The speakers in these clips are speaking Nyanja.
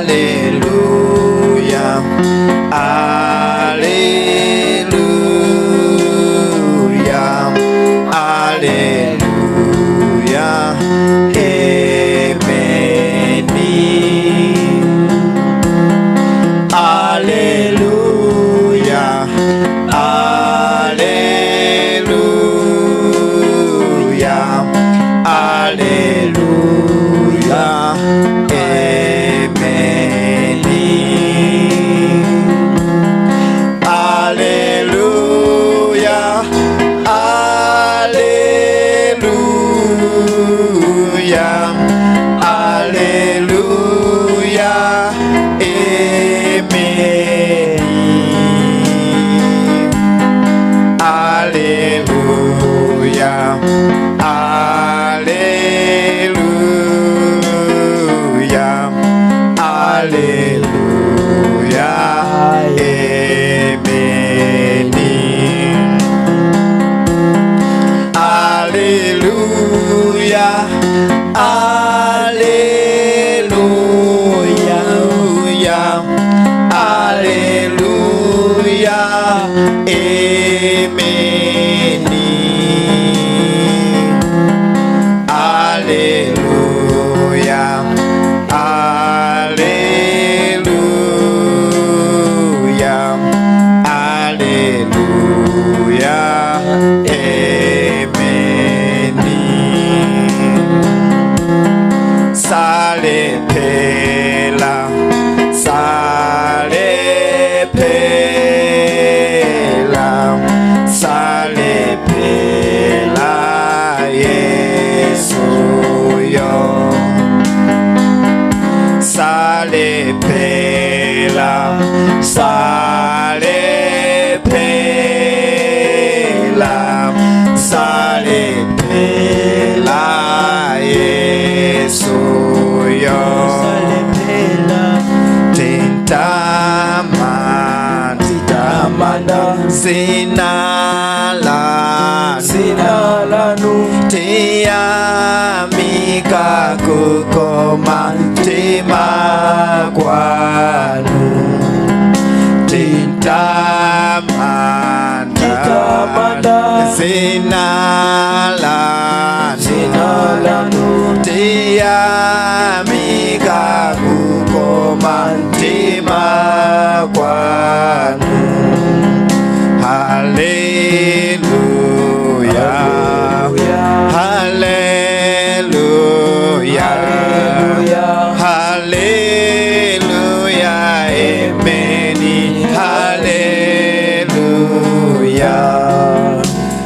Alleluia, Alleluia, Alleluia, Amen. Alleluia, Alleluia, Alleluia, Amen. Alleluia, Alleluia, Alleluia, Amen. Alleluia, Alleluia, Alleluia, Amen. Alleluia, Alleluia, Alleluia, Amen. Alleluia, Alleluia, Alleluia, Amen. Sale pela, sale pela, sale pela, Yesu yo. Sale pela, sale pela, sale pela, Yesu yo. Tintamanda, Tamanda, Sinala, Sinalanu, Tiamika kukoma tima kwanu. Tintamanda, Tintamanda, Sinala, Sinalanu, Tiamika kukoma tima kwanu. Hallelujah, Hallelujah, Hallelujah, Amen. Hallelujah,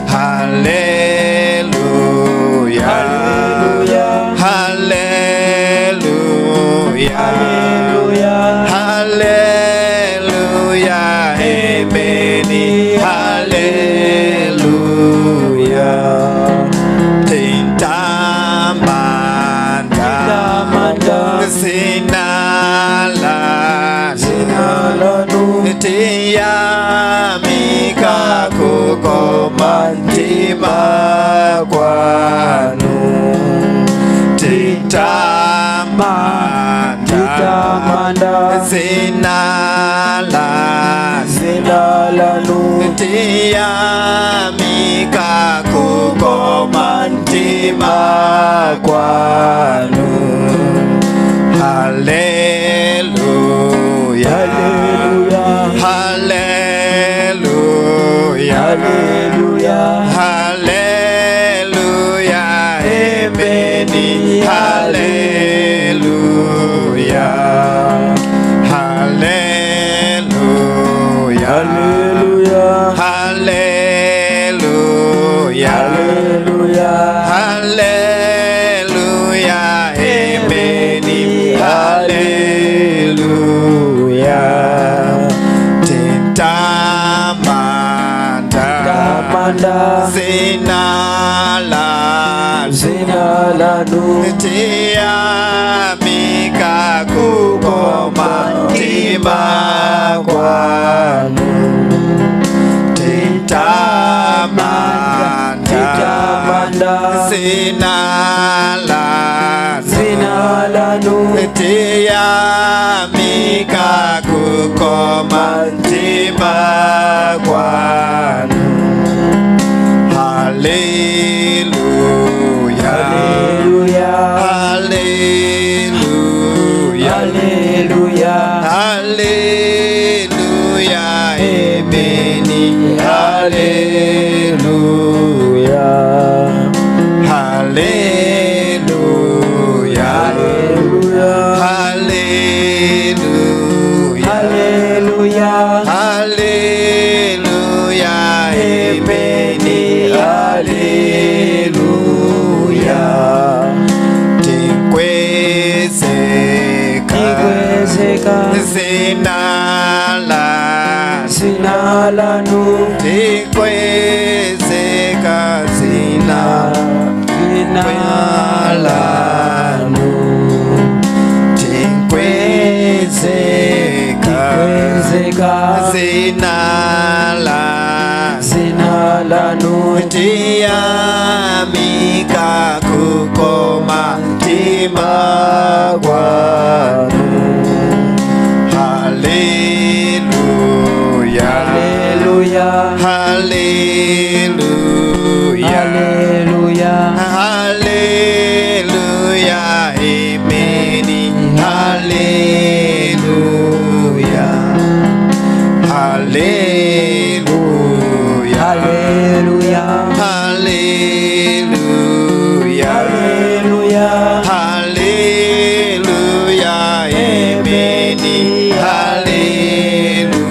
Hallelujah, Hallelujah, Hallelujah, Amen. Hallelujah. Tintamanda, Sinala, Sinalanu, Tiamika kukoma ntima kwanu. Tintamanda, Tintamanda, Sinala, Sinalanu, Tiamika kukoma ntima kwanu. Hallelujah, Hallelujah, Hallelujah, Hallelujah, Amen. Hallelujah, Hallelujah, Hallelujah, Hallelujah, Hallelujah, Hallelujah, Amen. Hallelujah. Tintamanda, Tamanda, Sinala, Sinalanu, Tiamika kukoma ntima kwanu. Tintamanda, Tintamanda, Sinala, Sinalanu, lanu. Tiyamika kukoma mtima kwanu. Haleluya. Haleluya. Haleluya. Haleluya. Haleluya. Ameni. Haleluya. Haleluya. Haleluya. Haleluya. Haleluya. Haleluya. Haleluya. Ameni. Haleluya. Tinkwezeka. Tikwezeka. Zina la. Zina lanu. Tikwezeka zina. Zina lanu. Tinkwezeka. Tikwezeka. Zina la. Zina lanu. Tiyamika kukoma mtima kwanu. Haleluya. Haleluya. Haleluya. Haleluya. Haleluya. Ameni. Haleluya. Haleluya. Haleluya. Haleluya. Haleluya. Haleluya. Ameni. Haleluya.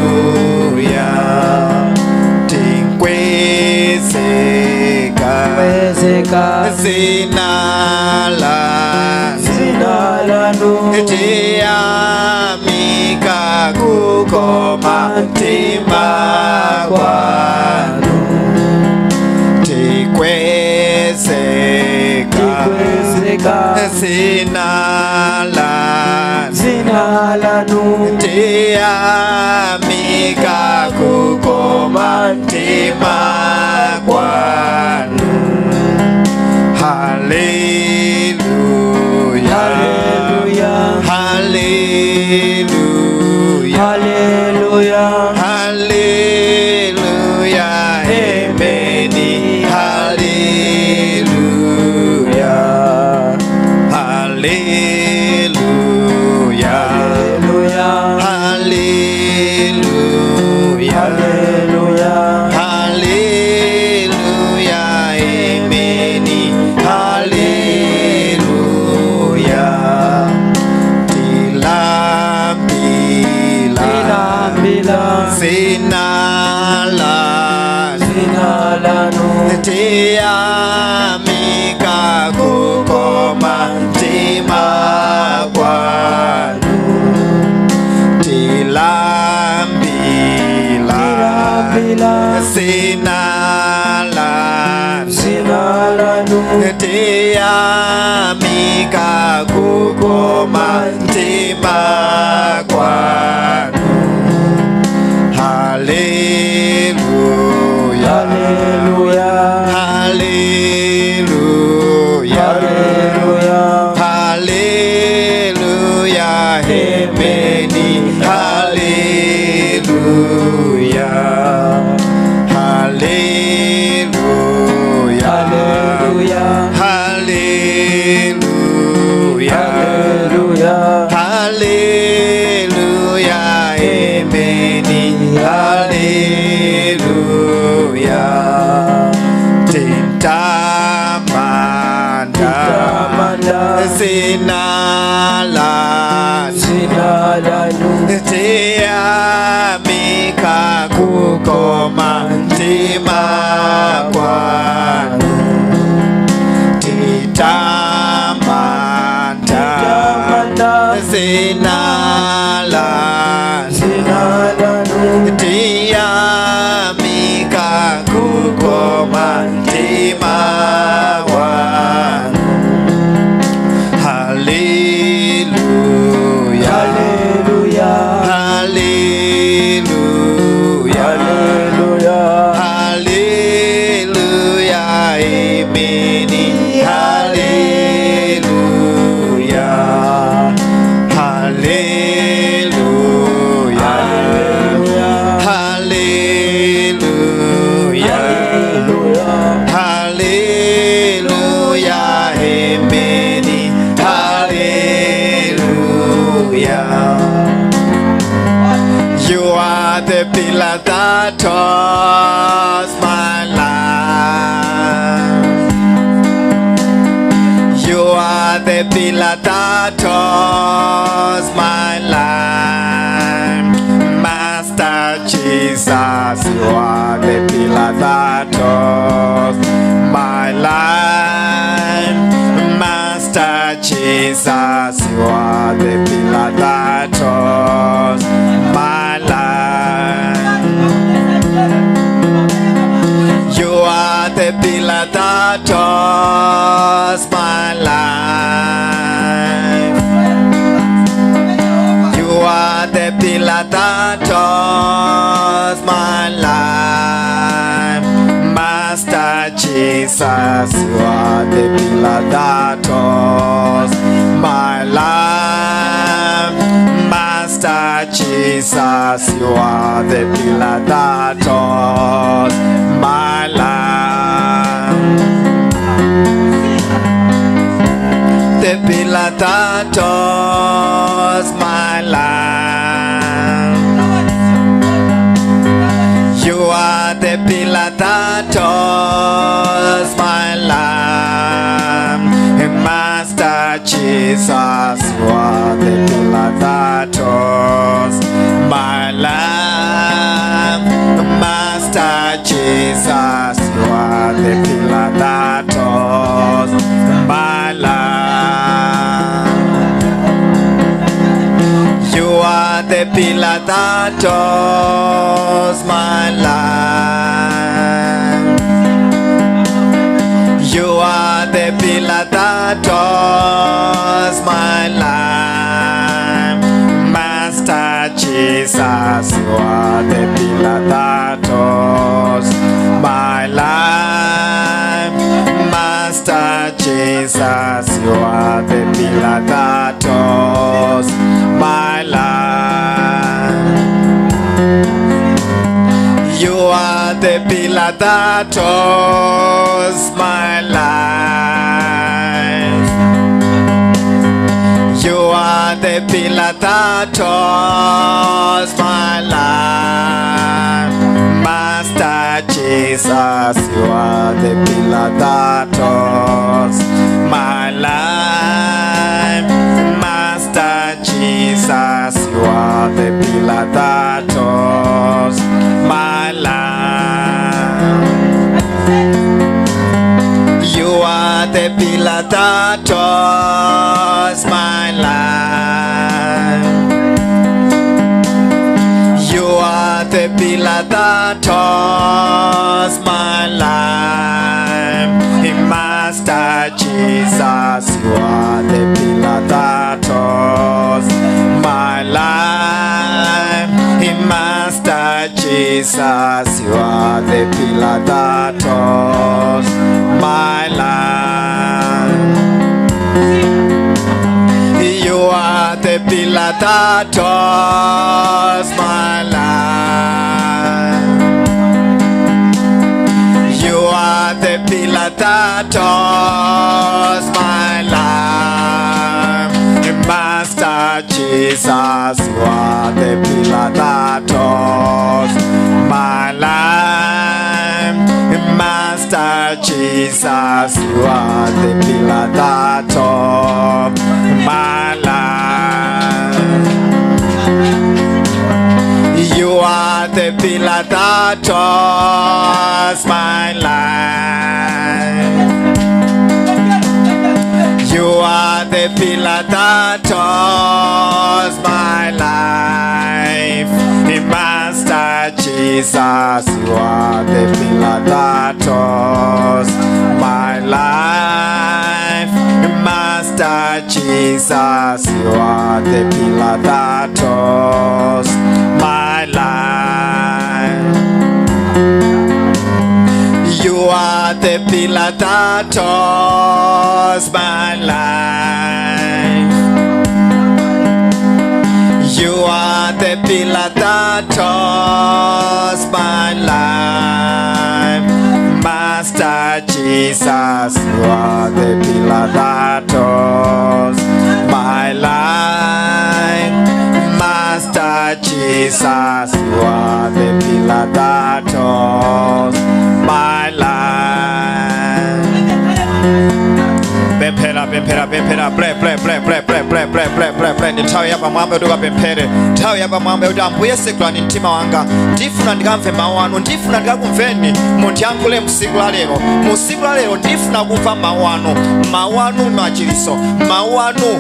Tinkwezeka. Kwezeka. Zina la. Zina lanu. Tiyamika kukoma mtima kwanu. Tikwezeka. Tikwezeka. Zina la. Zina lanu. Tiyamika kukoma mtima kwanu. Haleluya. Haleluya. Haleluya. Haleluya. Haleluya. Ameni. Haleluya. Haleluya. Haleluya. Haleluya. Haleluya. Haleluya. Ameni. Haleluya. Tilambila. Tilambila. Zina la. Zina lanu. Tiyamika kukoma mtima kwanu. Tilambila. Tilambila. Zina la. Zina lanu. Tiyamika kukoma mtima kwanu. Haleluya. Haleluya. Haleluya. Haleluya. Haleluya. Ameni. Haleluya. Haleluya. Haleluya. Haleluya. Haleluya. Haleluya. Ameni. Haleluya. Tintamanda. Tintamanda. Zina la. Zina lanu. Tiyamika kukoma mtima kwanu. Titamanda. Tintamanda. Zina la. Zina lanu. Tiyamika kukoma mtima kwanu. Haleluya. Haleluya. Haleluya. Haleluya. Haleluya. Ameni. Haleluya. Hallelujah. Hallelujah. Hallelujah. Amen. Hallelujah. You are the pillar that holds my life. You are the pillar that holds my life. Master Jesus, you are the pillar that holds my life. Master Jesus, you are the pillar that holds my life. You are the pillar that holds my life. You are the pillar that holds my life. Master Jesus, you are the pillar that holds my life. Master Jesus, you are the pillar that holds my life. The pillar that holds my life. You are the pillar that holds my life. Master Jesus, you are the pillar that holds my life. Master Jesus, you are the pillar that holds my life. You are the pillar that holds my life. You are the pillar that holds my life. Master Jesus, you are the pillar that holds my life. Master Jesus, you are the pillar that holds my life. You are the pillar that holds my life. You are the pillar that holds my life. Master Jesus, you are the pillar that holds my life. Master Jesus, you are the pillar that holds my life. You are the pillar that holds my life. You are the pillar that holds my life. Master Jesus, you are the pillar that holds my life. Master Jesus, you are the pillar that holds my life. You are the pillar that holds my life. You are the pillar that holds my life. Master Jesus, you are the pillar that holds my life. Master Jesus, you are the pillar that holds my life. You are the pillar that holds my life. You are the pillar that holds my life. Master Jesus, you are the pillar that holds my life. Master Jesus, you are the pillar that holds my life. You are the pillar that holds my life. You are the pillar that holds my life. Master Jesus, you are the pillar that holds my life. Master Jesus, you are the pillar that holds my life. Pemphera, pemphera, pemphera. Pray, pray, pray, pray, pray, pray, pray, pray, pray, pray. Ndi nthawi yapamwamba kuti ukapemphere, nthawi yapamwamba kuti, "Ambuye, sekulani mtima wanga, ndifuna ndikamve mawu anu, ndifuna ndikakumveni, mundiyankhule msiku la lero. Musiku la lero ndifuna kumva mawu anu. Mawu anu machiriso, mawu anu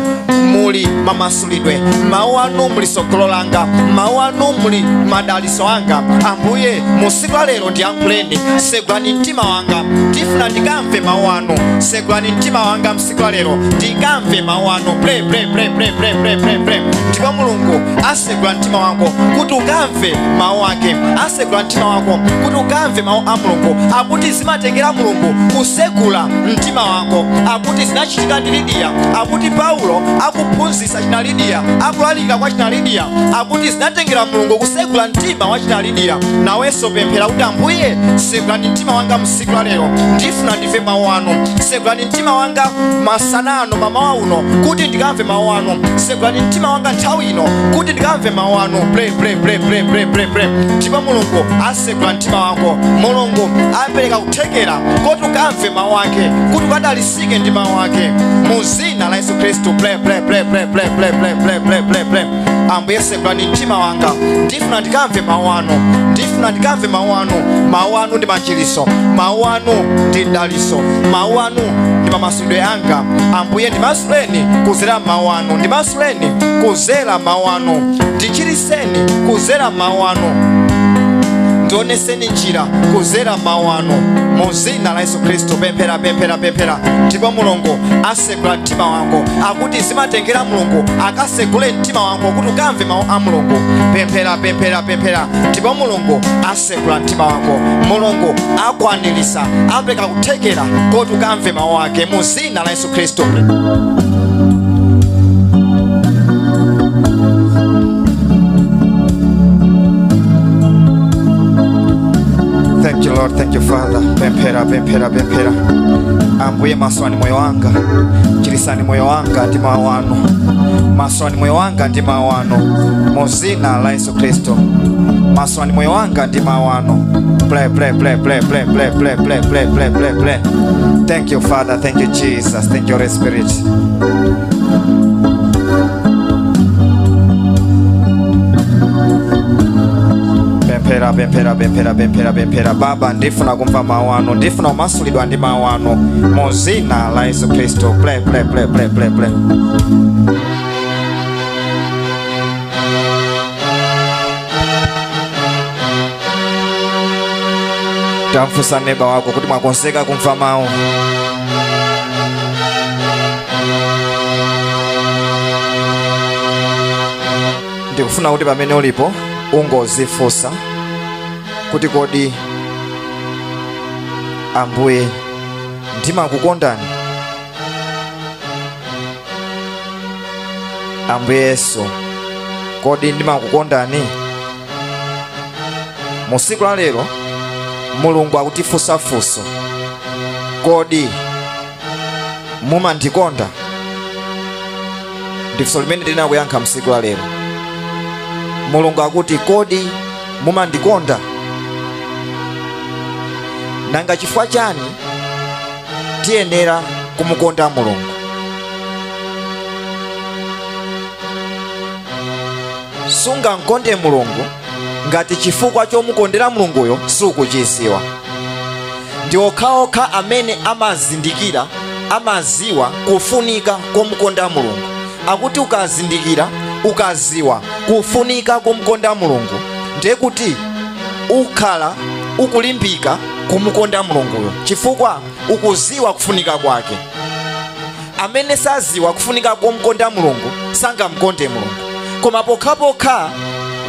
muli mamasulidwe, mawu anu muli sogolo langa, mawu anu muli madaliso anga. Ambuye, musiku la lero ndiyankhuleni, sekulani mtima wanga, ndifuna ndikamve mawu anu. Sekulani mtima wanga msiku la lero, ndikamve mawu anu." Pray, pray, pray, pray, pray, pray, pray, pray. Ndipo Mulungu asekula mtima wako kuti ukamve mawu ake, asekula mtima wako kuti ukamve mawu a Mulungu. Akuti zimatengera Mulungu kusekula mtima wako. Akuti zinachitika ndi Lidiya. Akuti Paulo akuphunzitsa china Lidiya, akulalika kwa china Lidiya, akuti zinatengera Mulungu kusekula mtima wa china Lidiya. Nawenso pemphera kuti, "Ambuye, sekulani mtima wanga msiku la lero, ndifuna ndimve mawu anu. Sekulani mtima wanga masana ano, mamawa uno, kuti ndikamve mawu anu. Sekulani mtima wanga nthawi ino kuti ndikamve mawu anu." Pray, pray, pray, pray, pray, pray, pray. Ndipo Mulungu asekula mtima wako. Mulungu apereka kuthekera kuti ukamve mawu ake, kuti ukadalisike ndi mawu ake, mu zina la Yesu Khristu. Pray, pray, pray, pray, pray, pray, pray, pray, pray, pray, pray. "Ambuye, sekulani mtima wanga, ndifuna ndikamve mawu anu, ndifuna ndikamve mawu anu. Mawu anu ndi machiriso, mawu anu ndi mdaliso, mawu anu ndi mamasulidwe anga. Ambuye, ndimasuleni kuzera mawu anu, ndimasuleni kuzera mawu anu, ndichiriseni kuzera mawu anu, ndioneseni njira kuzera mawu anu, mu zina la Yesu Khristu." Pemphera, pemphera, pemphera, ndipo Mulungu asekula mtima wako. Akuti zimatengera Mulungu akasekule mtima wako kuti ukamve mawu a Mulungu. Pemphera, pemphera, pemphera, ndipo Mulungu asekula mtima wako. Mulungu akwanirisa, apereka kuthekera kuti ukamve mawu ake, mu zina la Yesu Khristu. Thank you, Lord. Thank you, Father. Pemphera, pemphera, pemphera. "Ambuye, masulani moyo wanga, chirisani moyo wanga ndi mawu anu. Masulani moyo wanga ndi mawu anu, mu zina la Yesu Khristu. Masulani moyo wanga ndi mawu anu." Pray, pray, pray, pray, pray, pray, pray, pray, pray, pray, pray, pray. Thank you, Father. Thank you, Jesus. Thank you, Holy Spirit. Pemphera, pemphera, pemphera, pemphera, pemphera. "Baba, ndifuna kumva mawu anu, ndifuna kumasulidwa ndi mawu anu, mu zina la Yesu Khristu." Pray, pray, pray, pray, pray, pray. Tamfunsa neba wako kuti mwakonzeka kumva mawu. Ndikufuna kuti pamene ulipo ungozifunsa kuti, "Kodi Ambuye, ndimakukondani? Ambuye Yesu, kodi ndimakukondani?" Mu siku la lero Mulungu akutifunsa funso: "Kodi mumandikonda?" Ndi funso limene tinakuyankha msiku la lero. Mulungu akuti, "Kodi mumandikonda?" Nanga chifukwa chani tiyenera kumukonda Mulungu? Sungamkonde Mulungu ngati chifukwa chomukondera Mulunguyo sukuchiziwa. Ndi okhaokha amene amazindikira, amaziwa kufunika komukonda Mulungu. Akuti ukazindikira, ukaziwa kufunika komukonda Mulungu, ndiye kuti ukhala ukulimbika kumukonda Mulunguyo chifukwa ukuziwa kufunika kwake. Amene saziwa kufunika komukonda Mulungu sangamkonde Mulungu, koma pokhapokha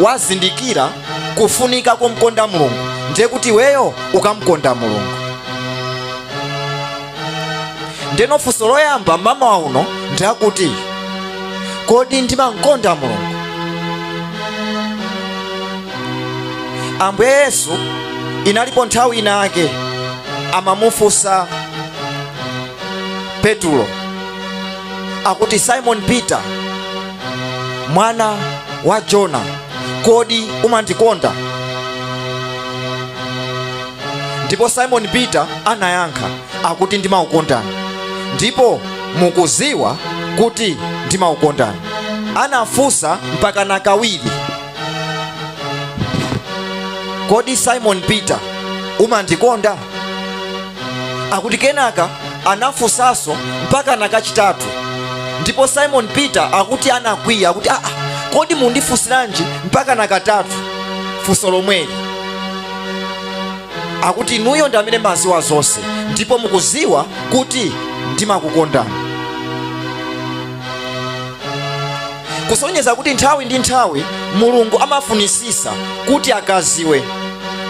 wazindikira kufunika komukonda Mulungu, ndiye kuti iweyo ukamkonda Mulungu. Ndeno funso loyamba mamawa uno ndiakuti, kodi ndimamkonda Mulungu? Ambuye Yesu inalipo nthawi inake amamufunsa Petulo akuti, Simon Peter, mwana wa Jona, kodi umandikonda? Ndipo Simon Peter anayankha akuti, ndimakukondani, ndipo mukuziwa kuti ndimakukondani. Anafunsa mpaka na kawiri, kodi Simon Peter umandikonda? Akuti kenaka anafunsanso mpaka na kachitatu, ndipo Simon Peter akuti anakwiya akuti, kodi mundifunsiranji mpaka na katatu funso lomweli? Akuti inuyo ndi amene maziwa zonse, ndipo mukuziwa kuti ndimakukondani. Kusonyeza kuti nthawi ndi nthawi Mulungu amafunisisa kuti akaziwe,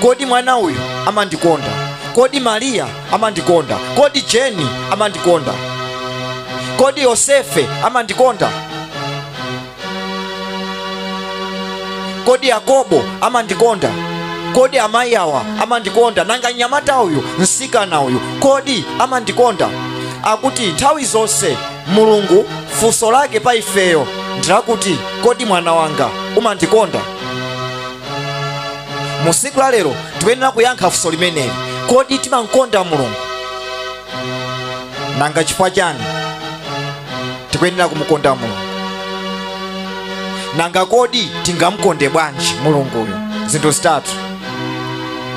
kodi mwana uyu amandikonda? Kodi Maria amandikonda? Kodi Jeni amandikonda? Kodi Yosefe amandikonda? Kodi Yakobo amandikonda? Kodi amayi awa amandikonda? Nanga mnyamata uyu, msikana uyu, kodi amandikonda? Akuti nthawi zonse Mulungu funso lake pa ifeyo ndilakuti, kodi mwana wanga umandikonda? Mu siku la lero tikuyenera kuyankha funso limeneli, kodi timankonda Mulungu? Nanga chifukwa chani tikuyenera kumukonda Mulungu? Nanga kodi tingamukonde bwanji Mulunguyo? Zinthu zitatu.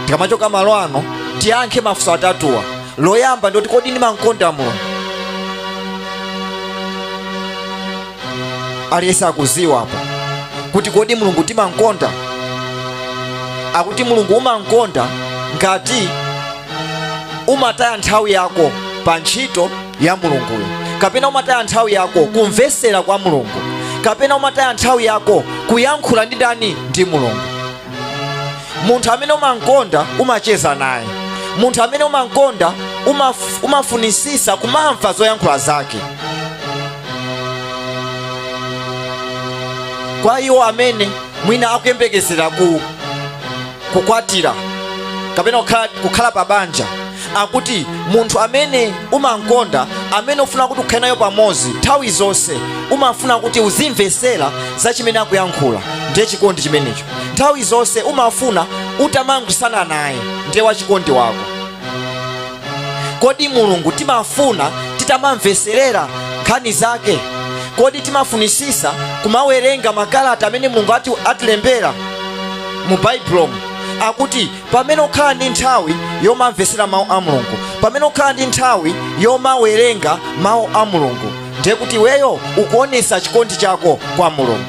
Tikamachoka malo ano tiyankhe mafunso atatuwa. Loyamba ndoti, kodi ndimankonda Mulungu? Aliyense akuziwa apa kuti kodi Mulungu timankonda? Akuti Mulungu umankonda ngati umataya nthawi yako pa ntchito ya Mulunguyo, kapena umataya nthawi yako kumvesera kwa Mulungu, kapena umataya nthawi yako kuyankhula ndi ndani? Ndi Mulungu. Munthu amene umankonda umacheza naye. Munthu amene umankonda umafunisisa kumamva zoyankhula zake. Kwa iwo amene mwina akuyembekezera kukwatira kapena kukhala pa banja, akuti munthu amene umankonda, amene ufuna kuti ukhale nayo pamodzi nthawi zonse, umafuna kuti uzimvesera za chimene akuyankhula, ndiye chikondi chimenecho. Nthawi zonse umafuna utamangwisana naye, ndiye wachikondi wako. Kodi Mulungu timafuna titamamveserera nkhani zake? Kodi timafunisisa kumawerenga makalata amene Mulungu atilembera mu Baibulomu? Akuti pamene ukhala ndi nthawi yomamvesera mawu a Mulungu, pamene ukhala ndi nthawi yomawerenga mawu a Mulungu, ndiye kuti iweyo ukuonesa chikondi chako kwa Mulungu.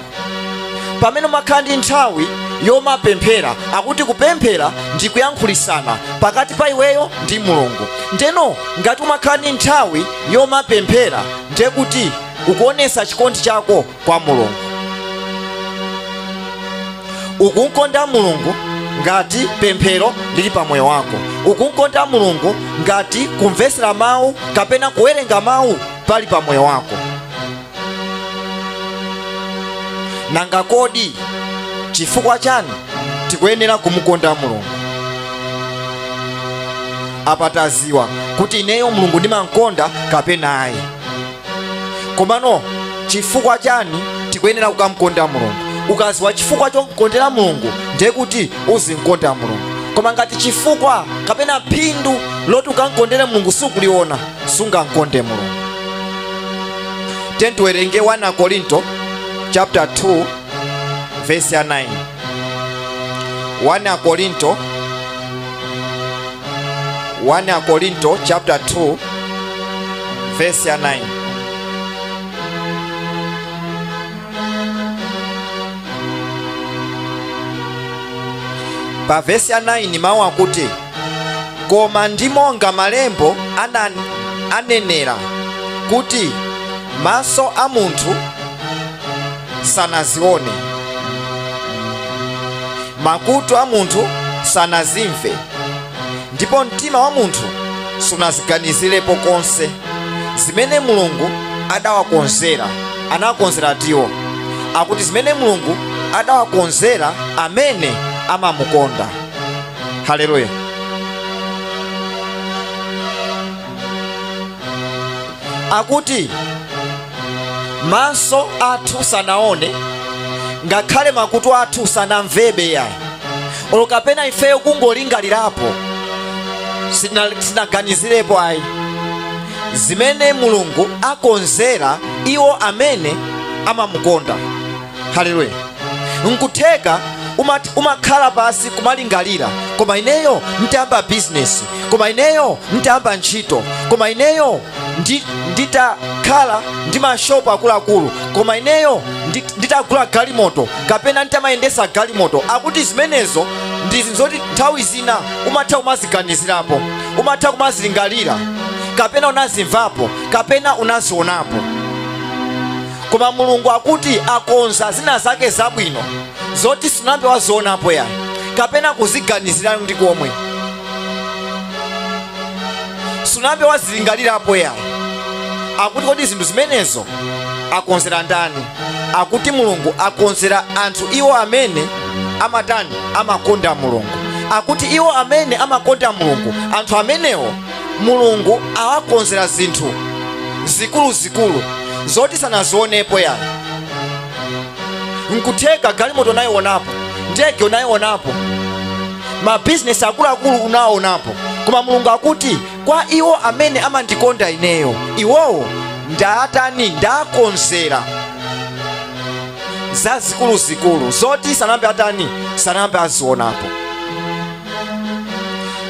Pamene umakhala ndi nthawi yomapemphera, akuti kupemphera ndi kuyankhulisana pakati pa iweyo ndi Mulungu. Ndeno ngati umakhala ndi nthawi yomapemphera, ndiye kuti ukuonesa chikondi chako kwa Mulungu. Ukunkonda Mulungu ngati pemphero lili pa moyo wako. Ukunkonda Mulungu ngati kumvesera mawu kapena kuwerenga mawu pali pa moyo wako. Nanga kodi chifukwa chani tikuyenera kumukonda Mulungu? Apa taziwa kuti ineyo Mulungu ndimankonda kapena ayi. Komano chifukwa chani tikuyenera kukamkonda Mulungu? Ukaziwa chifukwa chomkondera Mulungu, ndiye kuti uzinkonda Mulungu. Koma ngati chifukwa kapena phindu loti ukamkondere Mulungu sukuliona, sungamkonde Mulungu. Tiwerenge 1 Korinto chapter 2 verse ya 9. 1 Korinto, 1 Korinto chapter 2 verse ya 9. Pa verse ya 9 mawu akuti, koma ndi monga malembo anenera kuti maso a munthu sanazione, makutu a munthu sanazimve, ndipo mtima wa munthu sunaziganizirepo konse zimene Mulungu adawakonzera. Anawakonzera tiwo. Akuti zimene Mulungu adawakonzera amene amamukonda. Haleluya. Akuti maso athu sanaone, ngakhale makutu athu sanamvebe yayi, olo kapena ifeyo kungolingalirapo, sinaganizirepo ayi, zimene Mulungu akonzera iwo amene amamukonda. Haleluya. Nkutheka umakhala pasi kumalingalira, koma ineyo ntayamba business, koma ineyo ntayamba ntchito, koma ineyo nditakhala ndi mashopu akuluakulu, koma ineyo nditagula galimoto kapena nditamayendesa galimoto. Akuti zimenezo ndi zinthu zoti nthawi zina umatha kumaziganizirapo, umatha kumazilingalira, kapena unazimvapo, kapena unazionapo. Koma Mulungu akuti akonza zina zake zabwino zoti sunambe wazionapo yayi, kapena kuziganizira ndi komwe sunambe wazilingalirapo yayi. Akuti kodi zinthu zimenezo akonzera ndani? Akuti Mulungu akonzera anthu iwo amene amatani, amakonda Mulungu. Akuti iwo amene amakonda Mulungu, anthu amenewo Mulungu awakonzera zinthu zikuluzikulu zoti sanazionepo yayi. Nkutheka galimoto unayionapo, ndege unayionapo, mabizinesi akuluakulu unaonapo, koma Mulungu akuti kwa iwo amene amandikonda ineyo, iwowo ndaatani, ndakonzera zazikuluzikulu zoti sanambe atani, sanambe azionapo.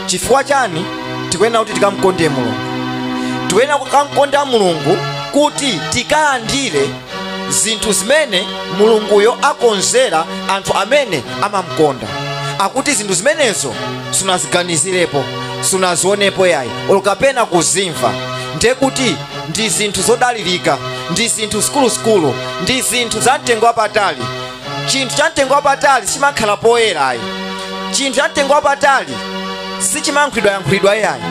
Chifukwa chani tikuyenera kuti tikamkonde Mulungu? Tikuyenera kukamkonda Mulungu kuti tikalandire zinthu zimene Mulunguyo akonzera anthu amene amamkonda. Akuti zinthu zimenezo sunaziganizirepo, sunazionepo yayi, olo kapena kuzimva. Ndiye kuti ndi zinthu zodalirika, ndi zinthu zikuluzikulu, ndi zinthu za mtengo wapatali. Chinthu cha mtengo wapatali sichimakhala poyera ayi. Chinthu cha mtengo wapatali sichimayankhulidwayankhulidwa yayi.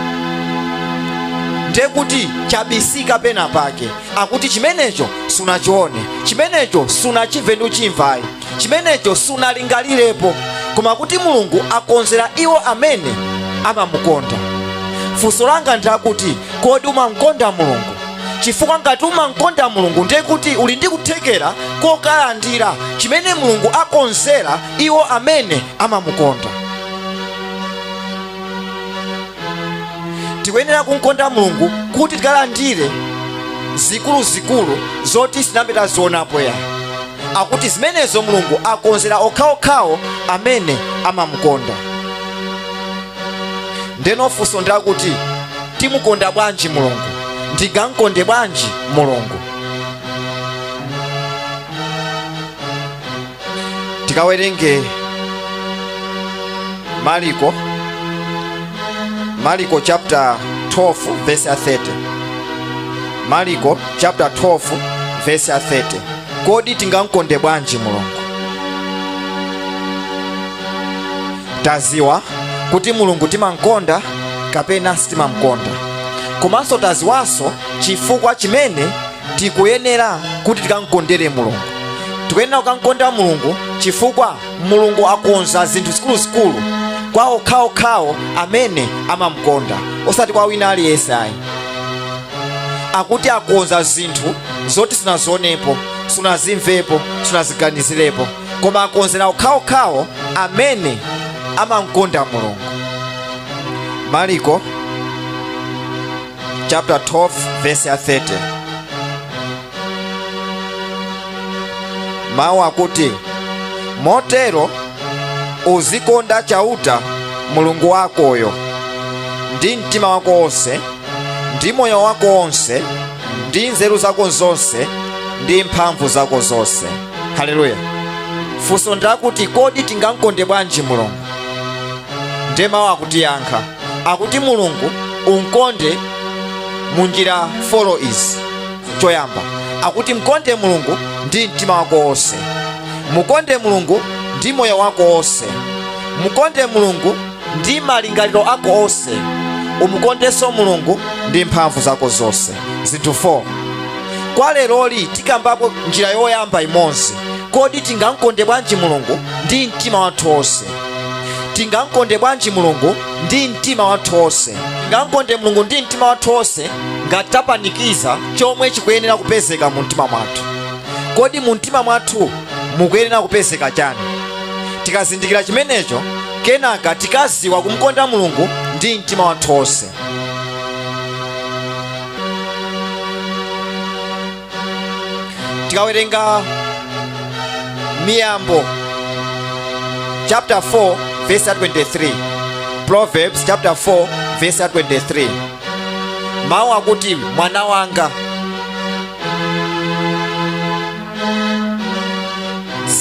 Ndiye kuti chabisika pena pake. Akuti chimenecho sunachione, chimenecho sunachimve ndi kuchimva ayi, chimenecho sunalingalirepo, koma kuti Mulungu akonzera iwo amene amamukonda. Funso langa ndi lakuti, kodi umamkonda Mulungu? Chifukwa ngati umamkonda Mulungu, ndiye kuti uli ndi kuthekera kokalandira chimene Mulungu akonzera iwo amene amamukonda. Tikuyenera kumkonda Mulungu kuti tikalandire zikuluzikulu zoti sinambe tazionapo ya. Akuti zimenezo Mulungu akonzera okhaokhawo amene amamukonda. Ndeno funso ndakuti, timukonda bwanji Mulungu? Ndingamkonde bwanji Mulungu? Tikawerenge Mariko chapter 12 verse 30. Mariko chapter 12 verse 30. Kodi tingamkonde bwanji Mulungu? Taziwa kuti Mulungu timamkonda kapena sitimamkonda, komanso taziwanso chifukwa chimene tikuyenera kuti tikamkondere Mulungu. Tikuyenera kukamkonda Mulungu chifukwa Mulungu akonza zinthu zikuluzikulu kwa okhaokhawo amene amamkonda, osati kwa wina aliyense ayi. Akuti akonza zinthu zoti sunazionepo, sunazimvepo, sunaziganizirepo, koma akonzera okhaokhawo amene amamkonda Mulungu. Mariko chapter 12 verse 30. Mawu akuti, motero uzikonda Chauta Mulungu wakoyo ndi mtima wako wonse, ndi moyo wako wonse, ndi nzeru zako zonse, ndi mphamvu zako zonse. Haleluya. Funso ndakuti, kodi tingamkonde bwanji Mulungu? Ndiye mawu akutiyankha akuti Mulungu umkonde munjira 4 izi. Choyamba akuti mkonde Mulungu ndi mtima wako wonse, mukonde Mulungu ndi moyo wako wonse, mukonde Mulungu ndi malingaliro ako onse, umukondenso Mulungu ndi mphamvu zako zonse. Zinthu 4. Kwa leroli tikambapo njira yoyamba imodzi. Kodi tingamkonde bwanji Mulungu ndi mtima wathu wonse? Tingamkonde bwanji Mulungu ndi mtima wathu wonse? Tingamkonde Mulungu ndi mtima wathu wonse ngati tapanikiza chomwe chikuyenera kupezeka mu mtima mwathu. Kodi mu mtima mwathu mukuyenera kupezeka chani? Tikazindikira chimenecho, kenaka tikaziwa kumkonda Mulungu ndi mtima wathu wonse. Tikawerenga Miyambo chapter 4 verse 23, Proverbs chapter 4 verse 23, mawu akuti, mwana wanga,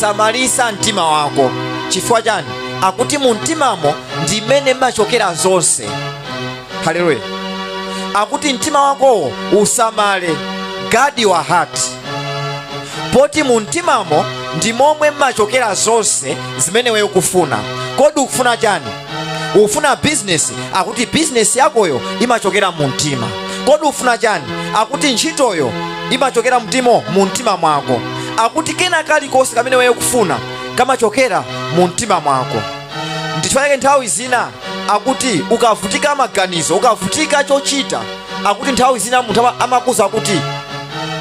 samalisa mtima wako. Chifukwa chani? Akuti mu mtimamo ndi mmene mmachokera zonse. Haleluya. Akuti mtima wakowo usamale, guard your heart, poti mu mtimamo ndi momwe mmachokera zonse zimene wewe ukufuna. Kodi ukufuna chani? Ukufuna business? Akuti business yakoyo imachokera mu mtima. Kodi ukufuna chani? Akuti ntchitoyo imachokera mu mtima mwako. Akuti kena kalikonse kamene wewe ukufuna kamachokera mu mtima mwako. Ndichifukwa nthawi zina akuti ukavutika maganizo, ukavutika chochita, akuti nthawi zina munthu amakuza kuti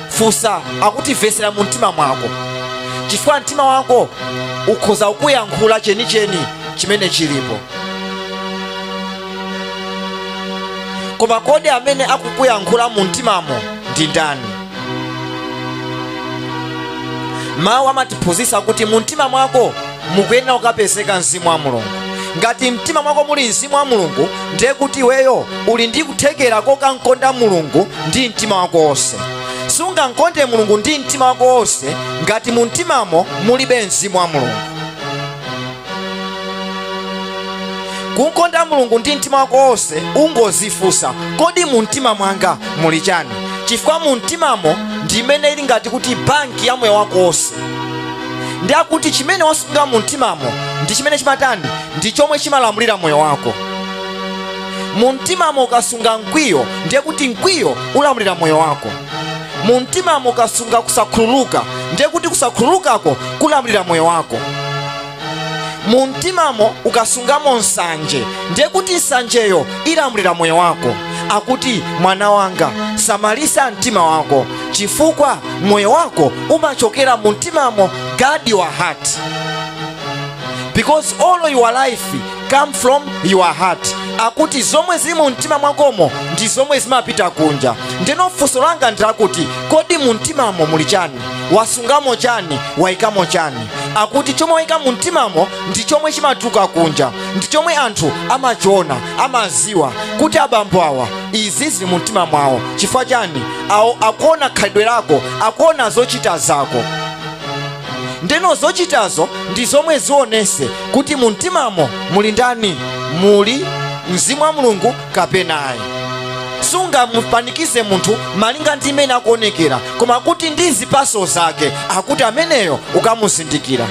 fusa, akuti vesera mu mtima mwako, chifukwa mtima wako ukhoza kukuyankhula chenicheni chimene chilipo. Koma kodi amene akukuyankhula mu mtimamo ndi ndani? Mawu amatiphunzitsa kuti mu mtima mwako mukuyenera kukapezeka mzimu wa Mulungu. Ngati mtima mwako muli mzimu wa Mulungu, ndiye kuti iweyo uli ndi kuthekera kokamkonda Mulungu ndi mtima wako wonse. Sungamkonde Mulungu ndi mtima wako wonse ngati mu mtimamo mulibe mzimu wa Mulungu. Kukonda Mulungu ndi mtima wako wonse, ungozifunsa, kodi mu mtima mwanga muli chani? Chifukwa mu mtimamo ndi imene ili ngati kuti banki ya moyo wako wonse. Ndi akuti chimene wasunga mu mtimamo ndi chimene chimatani, ndi chomwe chimalamulira moyo wako. Mu mtimamo ukasunga mkwiyo, ndiye kuti mkwiyo ulamulira moyo wako. Mu mtimamo ukasunga kusakhululuka, ndiye kuti kusakhululukako kulamulira moyo wako. Mu mtimamo ukasungamo nsanje, ndiye kuti nsanjeyo ilamulira moyo wako. Akuti mwana wanga, samalisa mtima wako, chifukwa moyo wako umachokera mu mtimamo. Guard your heart, because all your life come from your heart. Akuti zomwe zili mu mtima mwakomo ndi zomwe zimapita kunja. Ndeno funso langa ndilakuti, kodi mu mtimamo muli chani? Wasungamo chani? Wayikamo chani? Akuti chomwe wayika mu mtimamo ndi chomwe chimatuluka kunja, ndi chomwe anthu amachiona, amaziwa kuti abambo awa izi zili mu mtima mwawo. Chifukwa chani? Awo akuona khalidwe lako, akuona zochita zako. Ndeno zochitazo ndi zomwe zionese kuti mu mtimamo muli ndani, muli mzimu wa Mulungu kapena ayi. Sungamupanikize munthu malinga ndi imene akuonekera, koma kuti ndi zipaso zake, akuti ameneyo ukamuzindikira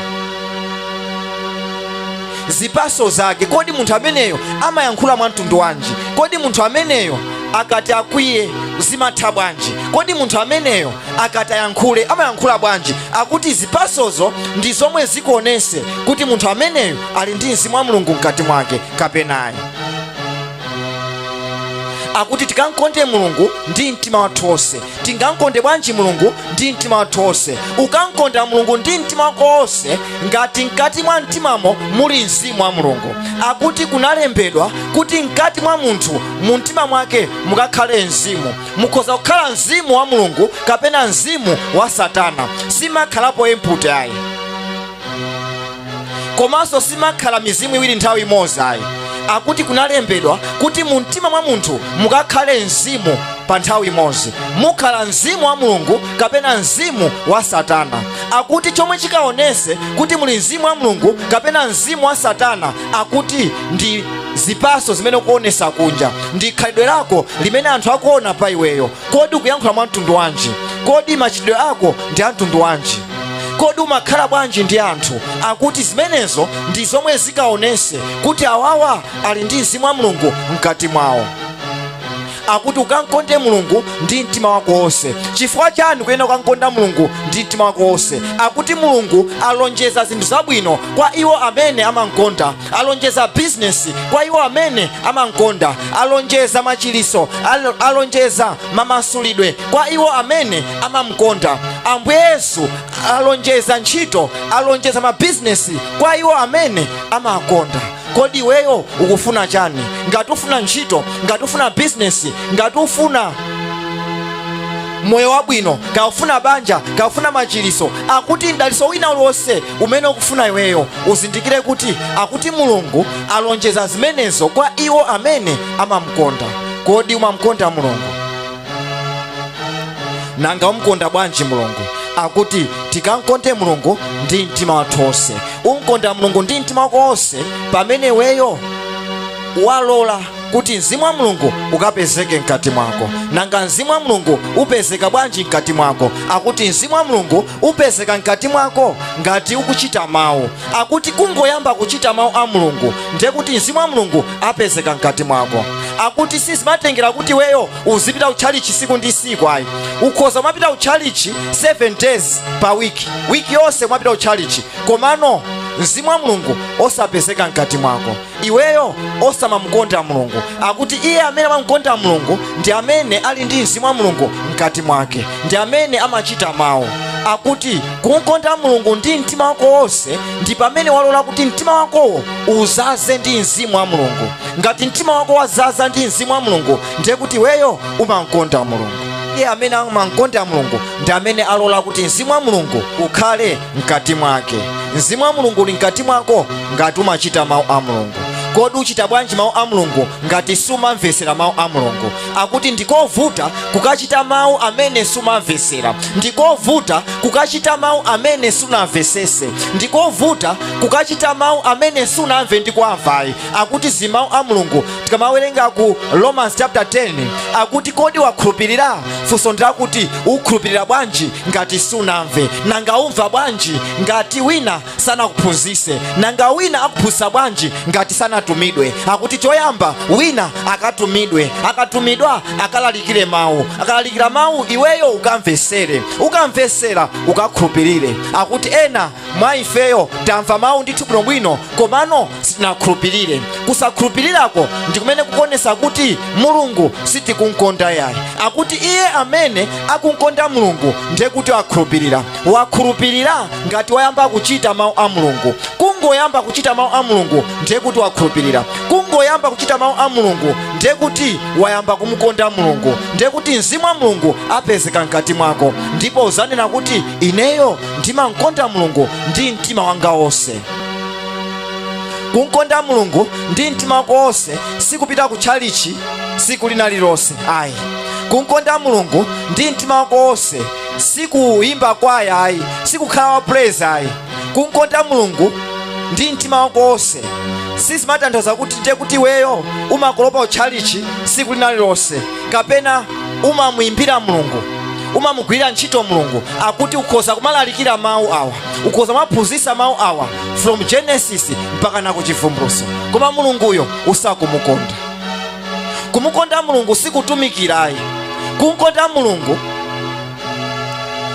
zipaso zake. Kodi munthu ameneyo amayankhula mwa mtundu wanji? Kodi munthu ameneyo akati akwiye zimatha bwanji? Kodi munthu ameneyo akati ayankhule amayankhula bwanji? Akuti zipasozo ndi zomwe zikuonese kuti munthu ameneyo ali ndi mzimu wa Mulungu mkati mwake kapena ayi. Akuti tikamkonde Mulungu ndi mtima wathu wonse. Tingamkonde bwanji Mulungu ndi mtima wathu wonse? Ukamkonda Mulungu ndi mtima wako wonse ngati mkati mwa mtimamo muli mzimu wa Mulungu. Akuti kunalembedwa kuti mkati mwa munthu, mu mtima mwake mukakhale mzimu. Mukhoza kukhala mzimu wa Mulungu kapena mzimu wa Satana. Simakhalapo empty ayi, komanso simakhala mizimu iwiri nthawi imodzi ayi. Akuti kunalembedwa kuti mu mtima mwa munthu mukakhale mzimu pa nthawi imodzi. Mukhala mzimu wa Mulungu kapena mzimu wa Satana. Akuti chomwe chikaonese kuti muli mzimu wa Mulungu kapena mzimu wa Satana, akuti ndi zipaso zimene ukuonesa kunja, ndi khalidwe lako limene anthu akuona pa iweyo. Kodi ukuyankhula mwa mtundu wanji? Kodi machitidwe ako ndi a mtundu wanji? Kodi umakhala bwanji ndi anthu? Akuti zimenezo ndi zomwe zikaonese kuti awawa ali ndi mzimu wa Mulungu mkati mwawo. Akuti ukankonde Mulungu ndi mtima wako wonse. Chifukwa chani kuyenda ukankonda Mulungu ndi mtima wako wonse? Akuti Mulungu alonjeza zinthu zabwino kwa iwo amene amankonda, alonjeza bizinesi kwa iwo amene amankonda, alonjeza machiliso, alonjeza mamasulidwe kwa iwo amene amamkonda. Ambuye Yesu alonjeza ntchito, alonjeza mabizinesi kwa iwo amene amakonda. Kodi iweyo ukufuna chani? Ngati ufuna ntchito, ngati ufuna bizinesi, ngati ufuna moyo wabwino, kaufuna banja, kaufuna machiliso, akuti mdaliso wina uliwonse umene ukufuna iweyo, uzindikire kuti akuti Mulungu alonjeza zimenezo kwa iwo amene amamkonda. Kodi umamkonda Mulungu? Nanga umkonda bwanji Mulungu? Akuti tikankonde Mulungu ndi mtima wathu wonse. Umkonda Mulungu ndi mtima wako wonse pamene iweyo walola kuti mzimu wa Mulungu ukapezeke mkati mwako. Nanga mzimu wa Mulungu upezeka bwanji mkati mwako? Akuti mzimu wa Mulungu upezeka mkati mwako ngati ukuchita mawu. Akuti kungoyamba kuchita mawu a Mulungu ndiye kuti mzimu wa Mulungu apezeka mkati mwako. Akuti sizimatengera kuti weyo uzipita kutchalichi siku ndi siku ayi. Ukhoza umapita kutchalichi 7 days per week, wiki yonse umapita kutchalichi, komano mzimu wa Mulungu osapezeka mkati mwako, iweyo osamamukonda Mulungu. Akuti iye amene amamukonda Mulungu ndi amene ali ndi mzimu wa Mulungu mkati mwake, ndi amene amachita mawu. Akuti kukonda Mulungu ndi mtima wako wonse ndi pamene walola kuti mtima wakowo uzaze ndi mzimu wa Mulungu. Ngati mtima wako wazaza ndi mzimu wa Mulungu, ndiye kuti iweyo umankonda Mulungu. Iye amene amankonda Mulungu ndi amene alola kuti mzimu wa Mulungu ukhale mkati mwake. Mzimu wa Mulungu uli mkati mwako ngati umachita mawu a Mulungu. Kodi uchita bwanji mawu a Mulungu ngati sumamvesera mawu a Mulungu? Akuti ndikovuta kukachita mawu amene sumamvesera, ndikovuta kukachita mawu amene sunamvesese, ndikovuta kukachita mawu amene sunamve ndi kuamvayi. Akuti zimawu a Mulungu tikamawerenga ku Romans chapter 10, akuti kodi wakhulupirira? Funso ndilakuti ukhulupirira bwanji ngati sunamve? Nanga umva bwanji ngati wina sanakuphunzise? Nanga wina akuphunzitsa bwanji ngati sanatumidwe? Akuti choyamba wina akatumidwe, akatumidwa akalalikire mawu, akalalikira mawu iweyo ukamvesere, ukamvesera ukakhulupirire. Akuti ena mwa ifeyo tamva mawu ndithu bwinobwino, komano sitinakhulupirire. Kusakhulupirirako ndi kumene kukuonesa kuti Mulungu sitikunkonda yayi. Akuti iye amene akunkonda Mulungu ndiye kuti wakhulupirira. Wakhulupirira ngati wayamba kuchita mawu a Mulungu. Kungoyamba kuchita mawu a Mulungu ndiye kuti wakhulupirira. Kungoyamba kuchita mawu a Mulungu ndiye kuti wayamba kumukonda Mulungu, ndiye kuti mzimu wa Mulungu apezeka mkati mwako, ndipo uzanena kuti ineyo ndimankonda Mulungu ndi mtima wanga wonse. Kunkonda Mulungu ndi mtima wako wonse sikupita kutchalichi siku lina lilonse ayi. Kunkonda Mulungu ndi mtima wako wonse sikuyimba kwaya ayi, sikukhala wa praise ayi. Kunkonda Mulungu ndi mtima wako wonse sizimatanthauza kuti ndiye kuti iweyo umakolopa kutchalichi siku lina lilonse, kapena umamuyimbira Mulungu, umamugwirira ntchito Mulungu. Akuti ukhoza kumalalikira mawu awa, ukhoza kumaphunzitsa mawu awa from Genesis mpaka na kuchivumbulutso, koma Mulunguyo usakumukonda. Kumukonda Mulungu sikutumikirayi. Kunkonda Mulungu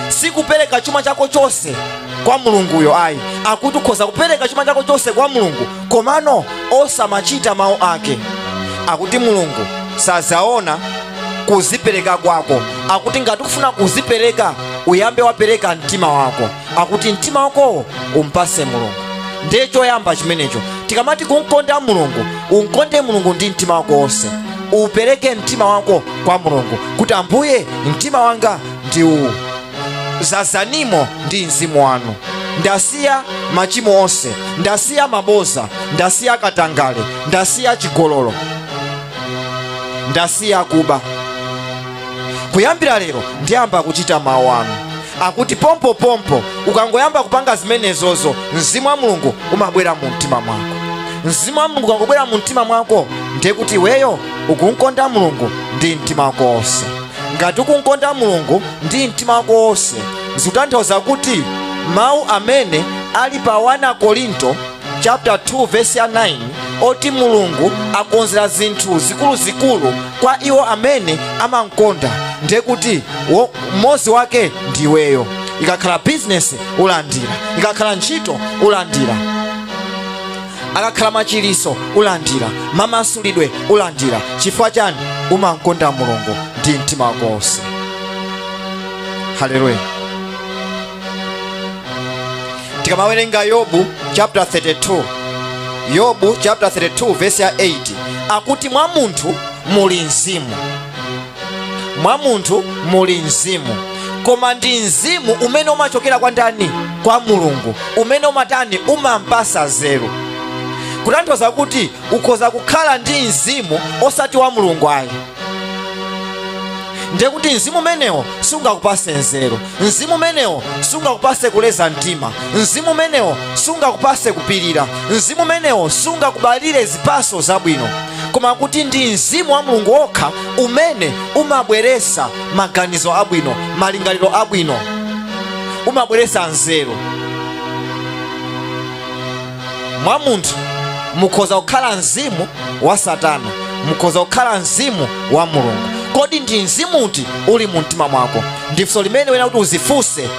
sikupereka chuma chako chonse kwa Mulunguyo ayi. Akuti ukhoza kupereka chuma chako chonse kwa Mulungu, komano osamachita mawu ake. Akuti Mulungu sazaona kuzipereka kwako. Akuti ngati ukufuna kuzipereka uyambe wapereka mtima wako. Akuti mtima wakowo umpase Mulungu. Ndiye choyamba chimenecho. Tikamati kunkonda Mulungu, unkonde Mulungu ndi mtima wako wonse. Upereke mtima wako kwa Mulungu kuti Ambuye, mtima wanga ndi uwu, zazanimo ndi mzimu wanu. Ndasiya machimo onse, ndasiya maboza, ndasiya katangale, ndasiya chigololo, ndasiya kuba. Kuyambira lero ndiyamba kuchita mawu anu. Akuti pompopompo ukangoyamba kupanga zimenezozo, mzimu wa Mulungu umabwera mu mtima mwako. Mzimu wa Mulungu ukangobwera mu mtima mwako, ndiye kuti iweyo ukunkonda Mulungu ndi mtima wako wonse. Ngati ukunkonda Mulungu ndi mtima wako wonse, zikutanthauza kuti mawu amene ali pa 1 Korinto chapter 2 verse ya 9 oti Mulungu akonzera zinthu zikuluzikulu kwa iwo amene amamkonda, ndiye kuti mmodzi wake ndiweyo. Ikakhala business ulandira, ikakhala ntchito ulandira, akakhala machiliso ulandira, mamasulidwe ulandira. Chifukwa chani? Umankonda Mulungu ndi mtima wako wonse. Haleluya. Tikamawerenga Yobu chapter 32, Yobu chapter 32 verse ya 8, akuti mwa munthu muli mzimu, mwa munthu muli mzimu, koma ndi mzimu umene umachokera kwa ndani? Kwa Mulungu, umene umatani? Umampasa nzeru. Kutanthauza kuti ukhoza kukhala ndi mzimu osati wa Mulungu ayi, ndiye kuti mzimu umenewo sungakupase nzeru, mzimu umenewo sungakupase kuleza mtima, mzimu umenewo sungakupase kupirira, mzimu umenewo sungakubalire zipaso zabwino. Koma kuti ndi mzimu wa Mulungu wokha umene umabweresa maganizo abwino, malingaliro abwino, umabweresa nzeru. Mwa munthu mukhoza kukhala mzimu wa Satana, mukhoza kukhala mzimu wa Mulungu. Kodi ndi mzimu uti uli mu mtima mwako? Ndifunso limene wena kuti uzifunse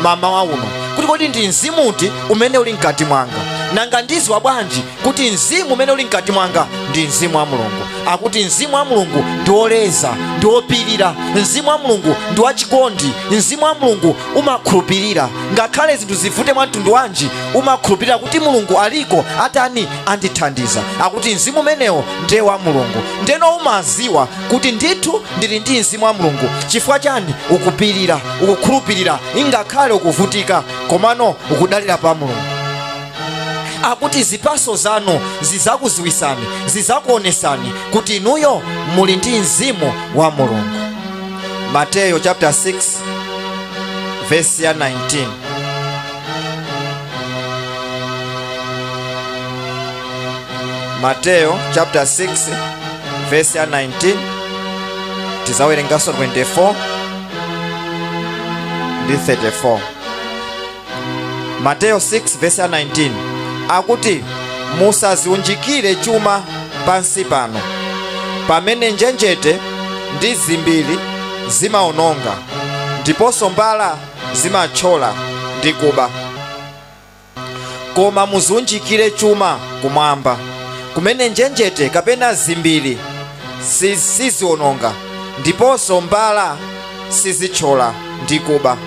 mamawa uno, kuti kodi ndi mzimu uti umene uli mkati mwanga? Nanga ndiziwa bwanji kuti mzimu umene uli mkati mwanga ndi mzimu wa Mulungu? Akuti mzimu wa Mulungu ndi woleza, ndi wopirira, mzimu wa Mulungu ndi wachikondi, mzimu wa Mulungu umakhulupirira ngakhale zinthu zivute mwa mtundu wanji, umakhulupirira kuti Mulungu aliko, atani? Andithandiza. Akuti mzimu umenewo ndiye wa Mulungu. Ndeno umaziwa kuti ndithu ndili ndi mzimu wa Mulungu. Chifukwa chani? Ukupirira, ukukhulupirira ingakhale ukuvutika, komano ukudalira pa Mulungu. Akuti zipaso zanu zizakuziwisani, zizakuonesani kuti inuyo muli ndi mzimu wa Mulungu. Mateyo chapter 6 verse ya 19. Mateyo chapter 6 verse ya 19, tizawerenganso 24 ndi 34. Mateyo 6 verse ya 19 akuti musaziunjikire chuma pansi pano, pamene njenjete ndi zimbiri zimaononga, ndiponso mbala zimathyola ndi kuba. Koma muziunjikire chuma kumwamba, kumene njenjete kapena zimbiri siziononga, ndiponso mbala sizithyola ndi kuba.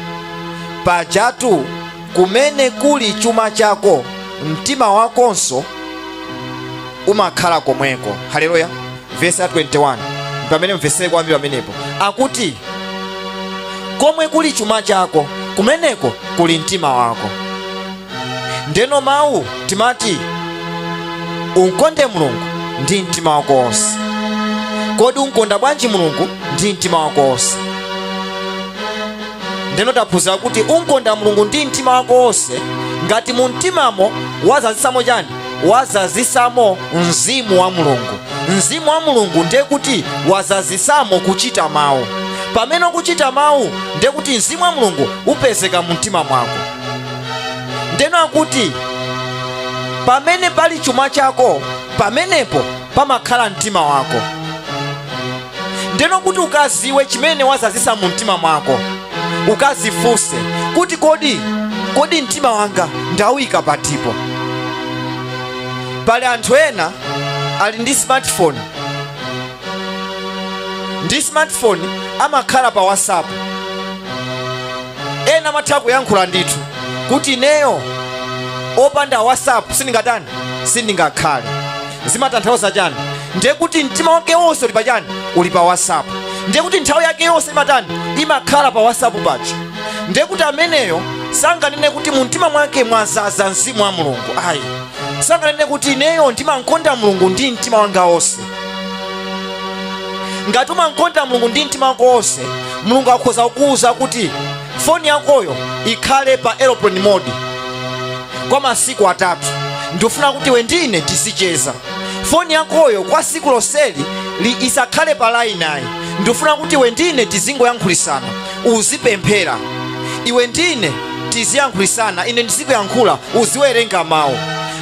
Pajatu kumene kuli chuma chako, mtima wakonso umakhala komweko. Haleluya. Verse 21, pamene mvesere kwambiri pamenepo, akuti komwe kuli chuma chako, kumeneko kuli mtima wako. Ndeno mawu timati unkonde Mulungu ndi mtima wako wonse. Kodi unkonda bwanji Mulungu ndi mtima wako wonse? Ndeno taphunzira kuti unkonda Mulungu ndi mtima wako wonse ngati mu mtimamo wazazisamo chani? Wazazisamo mzimu wa Mulungu. Mzimu wa Mulungu ndiye kuti wazazisamo kuchita mawu. Pamene ukuchita mawu ndiye kuti mzimu wa Mulungu upezeka mu mtima mwako. Ndeno akuti pamene pali chuma chako, pamenepo pamakhala mtima wako. Ndeno kuti ukaziwe chimene wazazisa mu mtima mwako, ukazifunse kuti kodi mtima wanga ndawuyika patipo. Pali anthu ena ali ndi smartphone, ndi smartphone amakhala pa WhatsApp. Ena amatha kuyankhula ndithu kuti ineyo opanda WhatsApp sindingatani, sindingakhale. Zimatanthauza chani? Ndiye kuti mtima wake wonse uli pa chani? Uli pa WhatsApp. Ndiye kuti nthawi yake yonse imatani? Imakhala pa WhatsApp paja. Ndiye kuti ameneyo sanganene kuti mu mtima mwake mwazaza mzimu wa Mulungu, ayi. Sanganene kuti ineyo ndimankonda Mulungu ndi mtima wanga wonse. Ngati umankonda Mulungu ndi mtima wako wonse, Mulungu akhoza kukuwuza kuti foni yakoyo ikhale pa aeroplane mode kwa masiku 3. Ndifuna kuti iwe ndine tizicheza. Foni yakoyo kwa siku lonseli isakhale pa line ayi. Ndifuna kuti iwe ndine tizingoyankhulisana, uzipemphera. Iwe ndine tiziyankhulisana, ine ndizikuyankhula, uziwerenga mawu.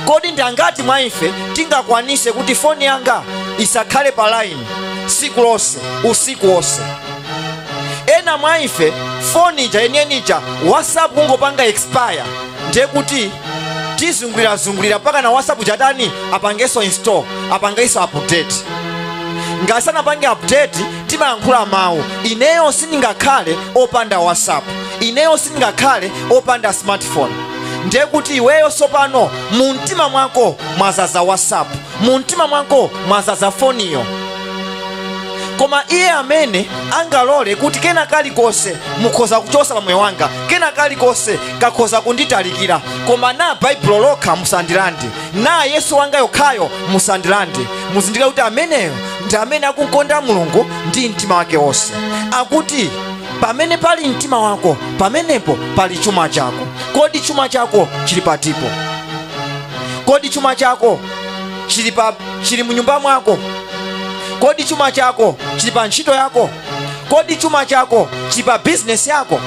Kodi ndi angati mwa ife tingakwanise kuti foni yanga isakhale pa line siku lonse, usiku wonse? Ena mwa ife foni ija yeniyeni ija, WhatsApp kungopanga expire, ndiye kuti tizungulirazungulira mpaka na WhatsApp chatani, apangenso install, apangenso update. Ngasanapange update, timayankhula mawu, "Ineyo sindingakhale opanda WhatsApp, ineyo sindingakhale opanda smartphone." Ndiye kuti iweyo sopano mu mtima mwako mwazaza WhatsApp, mu mtima mwako mwazaza foniyo. Koma iye amene angalole kuti kena kalikonse mukhoza kuchosa pamoyo wanga, kena kalikonse kakhoza kunditalikira, koma na Baibulo lokha musandilande, na Yesu wanga yokhayo musandilande, muzindikire kuti ameneyo ndi amene akukonda Mulungu ndi mtima wake wonse. Akuti pamene pali mtima wako, pamenepo pali chuma chako. Kodi chuma chako chili patipo? Kodi chuma chako chili munyumba mwako? Kodi chuma chako chili pa ntchito yako? Kodi chuma chako chili pa bizinesi yako?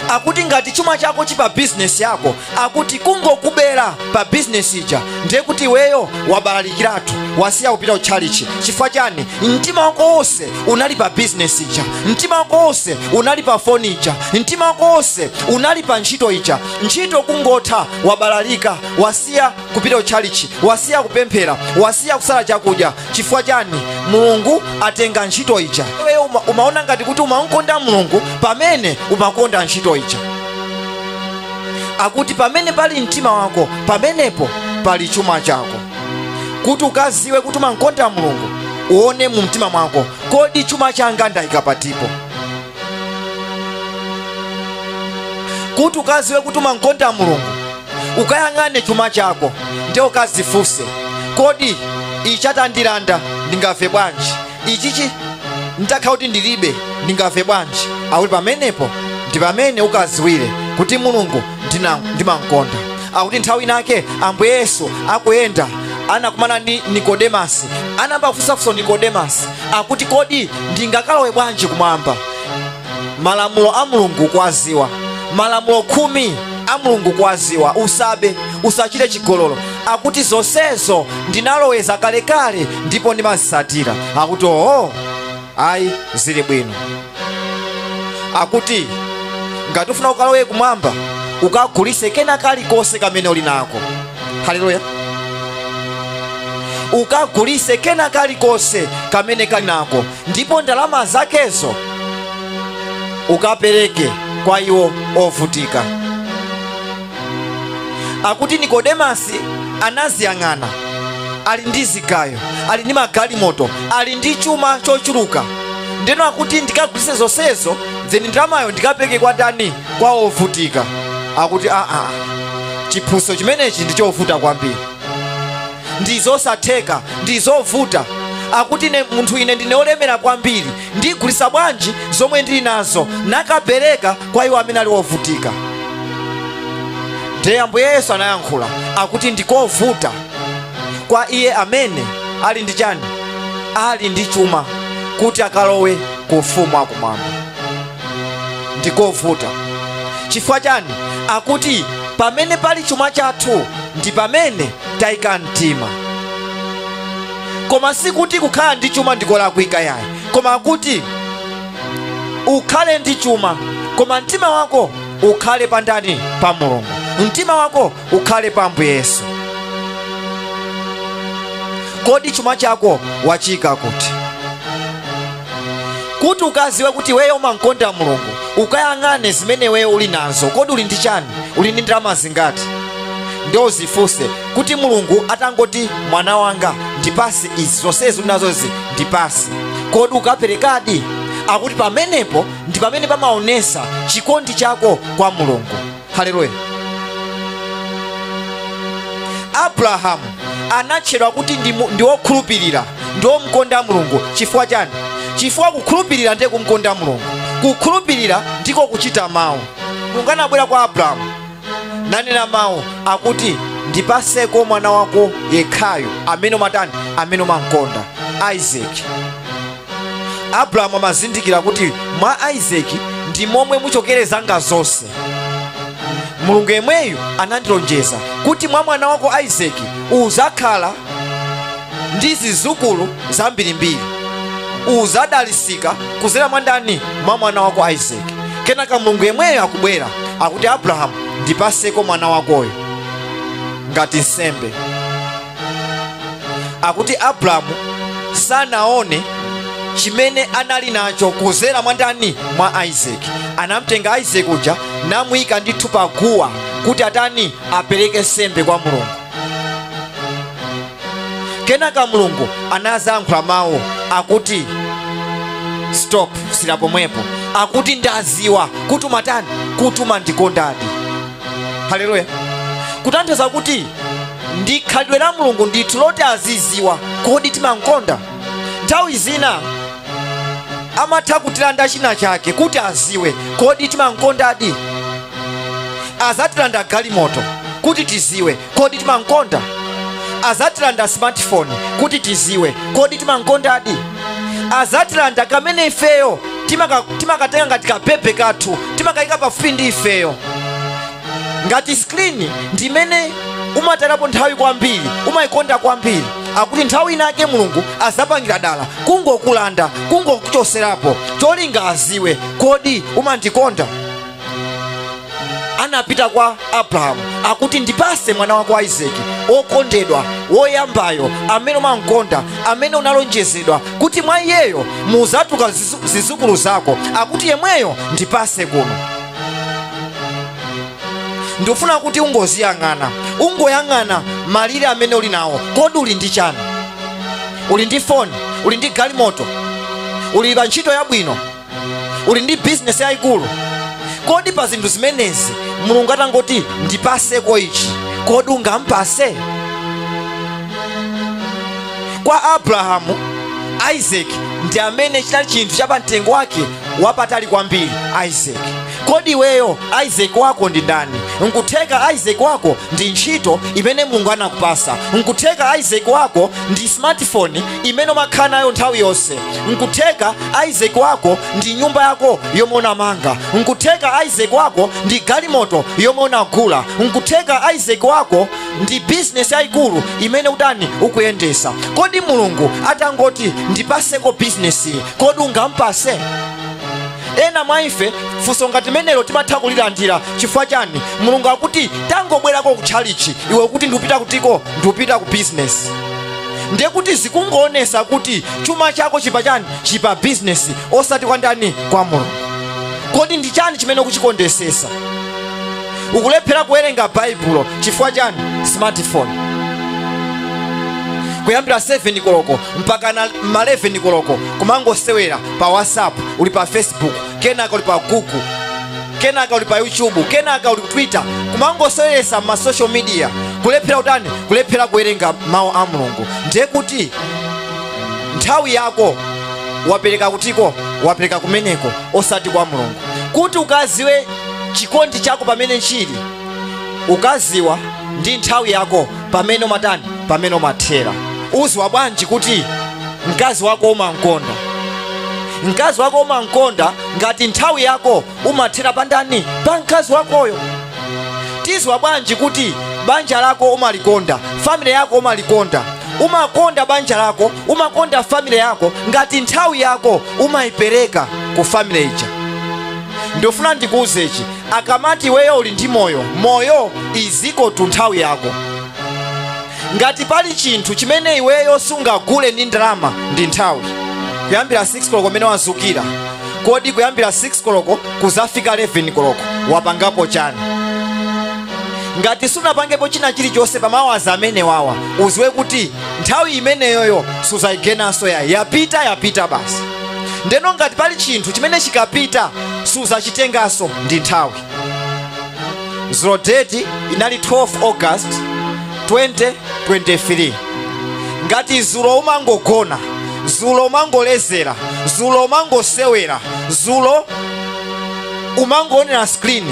Akuti ngati chuma chako chili pa bizinesi yako, akuti kungokubera pa bizinesi ija, ndiye kuti iweyo wabalalikiratu, wasiya kupita kutchalichi. Chifukwa chani? Mtima wako wonse unali pa bizinesi ija, mtima wako wonse unali pa foni ija, mtima wako wonse unali pa ntchito ija. Ntchito kungotha, wabalalika, wasiya kupita kutchalichi, wasiya kupemphera, wasiya kusala chakudya. Chifukwa chani? Mulungu atenga ntchito ija. Iweyo umaona ngati kuti umakonda Mulungu pamene umakonda ntchito ija. Akuti pamene pali mtima wako, pamenepo pali chuma chako. Kuti ukaziwe kuti umankonda Mulungu, uone mu mtima mwako, kodi chuma changa ndayika patipo? Kuti ukaziwe kuti umankonda Mulungu, ukayang'ane chuma chako, ndiye ukazifunse, kodi ichi atandilanda ndingamve bwanji? Ichichi nditakhala kuti ndilibe ndingamve bwanji? Akuti pamenepo ndi pamene ukaziwire kuti Mulungu ndimamkonda. Akuti nthawi inake Ambuye Yesu akuyenda, anakumana ndi Nikodemasi. Anayamba kufunsafunsa Nikodemasi, akuti, "Kodi ndingakalowe bwanji kumwamba?" Malamulo a Mulungu kuwaziwa, malamulo 10 a Mulungu kuwaziwa, usabe, usachite chigololo. Akuti zonsezo ndinaloweza kalekale ndipo ndimazisatira. Akuti, "Oo, ayi, zili bwino." Akuti ngati ufuna ukalowe kumwamba, ukagulise kena kalikonse kamene uli nako. Haleluya! Ukagulise kena kalikonse kamene kali nako, ndipo ndalama zakezo ukapereke kwa iwo ovutika. Akuti Nikodemasi anaziyang'ana, ali ndi zigayo, ali ndi magalimoto, ali ndi chuma chochuluka. Ndeno akuti ndikagulise zonsezo, then ndalamayo ndikapereke kwa ndani? Kwa ovutika. Akuti aa, chiphunzitso chimenechi ndi chovuta kwambiri, ndi zosatheka, ndi zovuta. Akuti ine munthu, ine ndine olemera kwambiri, ndigulisa bwanji zomwe ndili nazo nakapereka kwa iwo amene ali ovutika? Ndiye Ambuye Yesu anayankhula, akuti ndikovuta kwa iye amene ali ndi chani, ali ndi chuma, kuti akalowe ku ufumu wakumwamba. Ndikovuta. Chifukwa chani? Akuti pamene pali chuma chathu ndi pamene tayika mtima. Koma sikuti kukhala ndi chuma ndikolakwika, yayi, koma akuti ukhale ndi chuma, koma mtima wako ukhale pa ndani? Pa Mulungu. Mtima wako ukhale pa Ambuye Yesu. Kodi chuma chako wachiyika kuti? Kuti ukaziwe kuti iweyo umankonda Mulungu, ukayang'ane zimene iweyo uli nazo. Kodi uli ndi chani? Uli ndi ndalama zingati? Ndiye uzifunse kuti Mulungu atangoti, "Mwana wanga, ndipase izi zonsezi uli nazozi, ndipase," kodi ukaperekadi? Akuti pamenepo ndi pamene pamaonesa chikondi chako kwa Mulungu. Haleluya! Abrahamu anatchedwa kuti ndi wokhulupirira, ndi womkonda Mulungu. Chifukwa chani? Chifukwa kukhulupirira ndiye kumkonda Mulungu. Kukhulupirira ndiko kuchita mawu. Mulungu anabwera kwa Abrahamu nanena mawu akuti, "Ndipaseko mwana wako yekhayo amene umatani, amene umankonda, Isaac." Abrahamu amazindikira kuti mwa Isaac ndi momwe muchokere zanga zonse. Mulungu yemweyu anandilonjeza kuti mwa mwana wako Isaac uzakhala ndi zizukulu zambirimbiri, uzadalisika kuzera mwa ndani? Mwa mwana wako Isaac. Kenaka Mulungu yemweyo akubwera akuti, Abrahamu, ndipaseko mwana wakoyo ngati nsembe. Akuti Abrahamu sanaone chimene anali nacho kuzera mwa ndani? Mwa Isaac. Anamtenga Isaac uja namuyika ndithu pa guwa kuti atani? Apereke nsembe kwa Mulungu. Kenaka Mulungu anazayankhula mawu akuti, stop, sila pomwepo. Akuti, ndaziwa kuti umatani? Kuti umandikondadi. Haleluya! Kutanthauza kuti ndi khalidwe la Mulungu ndithu loti aziziwa kodi timankonda. Nthawi zina amatha kutilanda china chake kuti aziwe kodi timankondadi. Azatilanda galimoto kuti tiziwe kodi timankonda. Azatilanda smartphone kuti tiziwe kodi timankondadi. Azatilanda kamene ifeyo timakatenga ngati kapepe kathu, timakayika pafupi ndi ifeyo, ngati screen ndimene umatalapo nthawi kwambiri, umayikonda kwambiri. Akuti nthawi inake Mulungu azapangira dala kungokulanda, kungokuchoserapo, cholinga aziwe kodi umandikonda. Anapita kwa Abrahamu akuti, ndipase mwana wako Isaki wokondedwa, woyambayo, amene umankonda, amene unalonjezedwa kuti mwa iyeyo muzatuka zizukulu zako. Akuti yemweyo ndipase kuno. Ndikufuna kuti ungoziyang'ana, ungoyang'ana malire amene uli nawo. Kodi uli ndi chani? Uli ndi foni? Uli ndi galimoto? Uli pa ntchito yabwino? Uli ndi bizinesi yayikulu? Kodi pa zinthu zimenezi Mulungu atangoti ndipaseko ichi, kodi ungampase? Kwa Abrahamu, Isaac ndi amene chinali chinthu cha pamtengo wake wapatali kwambiri, Isaac. Kodi iweyo Isaac wako ndi ndani? Nkutheka Isaac wako ndi ntchito imene Mulungu anakupasa. Nkutheka Isaac wako ndi smartphone imene umakhala nayo nthawi yonse. Nkutheka Isaac wako ndi nyumba yako yomwe unamanga. Nkutheka Isaac wako ndi galimoto yomwe unagula. Nkutheka Isaac wako ndi bizinesi yayikulu imene utani? Ukuyendesa. Kodi Mulungu atangoti ndipaseko bizinesi, kodi ungampase? Ena mwa ife funso ngati menelo timatha kulilandira. Chifukwa chani? Mulungu akuti tangobwerako kutchalichi, iwe kuti ndikupita kutiko? Ndikupita ku bizinesi. Ndiye kuti zikungoonesa kuti chuma chako chipa chani? Chipa bizinesi, osati kwa ndani? Kwa Mulungu. Kodi ndi chani chimene ukuchikondesesa? Ukulephera kuwerenga Baibulo chifukwa chani? Smartphone. Kuyambira 7 koloko mpaka na ma 11 koloko kumangosewera pa WhatsApp, uli pa Facebook, kenaka uli pa Google, kenaka uli pa YouTube, kenaka uli ku Twitter, kumangoseweresa ma social media, kulephera utani? Kulephera kuwerenga mawu a Mulungu. Ndiye kuti nthawi yako wapereka kutiko? Wapereka kumeneko, osati kwa Mulungu. Kuti ukaziwe chikondi chako pamene chili, ukaziwa ndi nthawi yako pamene umatani? Pamene umathera. Uziwa bwanji kuti mkazi wako umankonda? Mkazi wako umankonda ngati nthawi yako umathera pandani? Pa mkazi wakoyo. Tiziwa bwanji kuti banja lako umalikonda, family yako umalikonda? Umakonda banja lako, umakonda family yako ngati nthawi yako umayipereka ku family ija. Ndifuna ndikuuzechi, akamati iweyo uli ndi moyo, moyo iziko tu nthawi yako. Ngati pali chinthu chimene iweyo sungagule ndi ndalama, ndi nthawi. Kuyambira 6 koloko kumene wazukira, kodi kuyambira 6 koloko kuzafika 11 koloko wapangapo chani? Ngati sunapangepo china chilichonse pa mawazi amene wawa, uziwe kuti nthawi imeneyoyo suzayigenanso yayi. Yapita, yapita basi. Ndeno ngati pali chinthu chimene chikapita suzachitenganso, ndi nthawi. Zero date inali 12 August 2023. Ngati zulo umangogona, zulo umangolezera, zulo umangosewera, zulo umangoonera screen,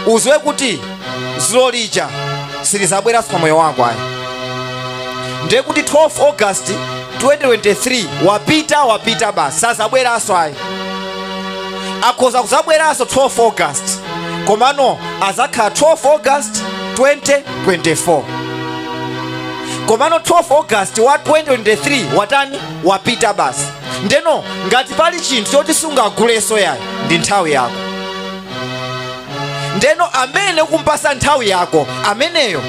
uziwe kuti zulo lija silizabweranso pa moyo wako ayi. Ndiye kuti 12 August 2023 wapita, wapita basi, sazabweranso ayi. Akhoza kuzabweranso 12 August, koma Komano azakhala 12 August 2024. Komano 12 August wa 2023 watani? Wapita basi. Ndeno ngati pali chinthu choti sungaguleso yayi, ndi nthawi yako. Ndeno amene ukumpasa nthawi yako, ameneyo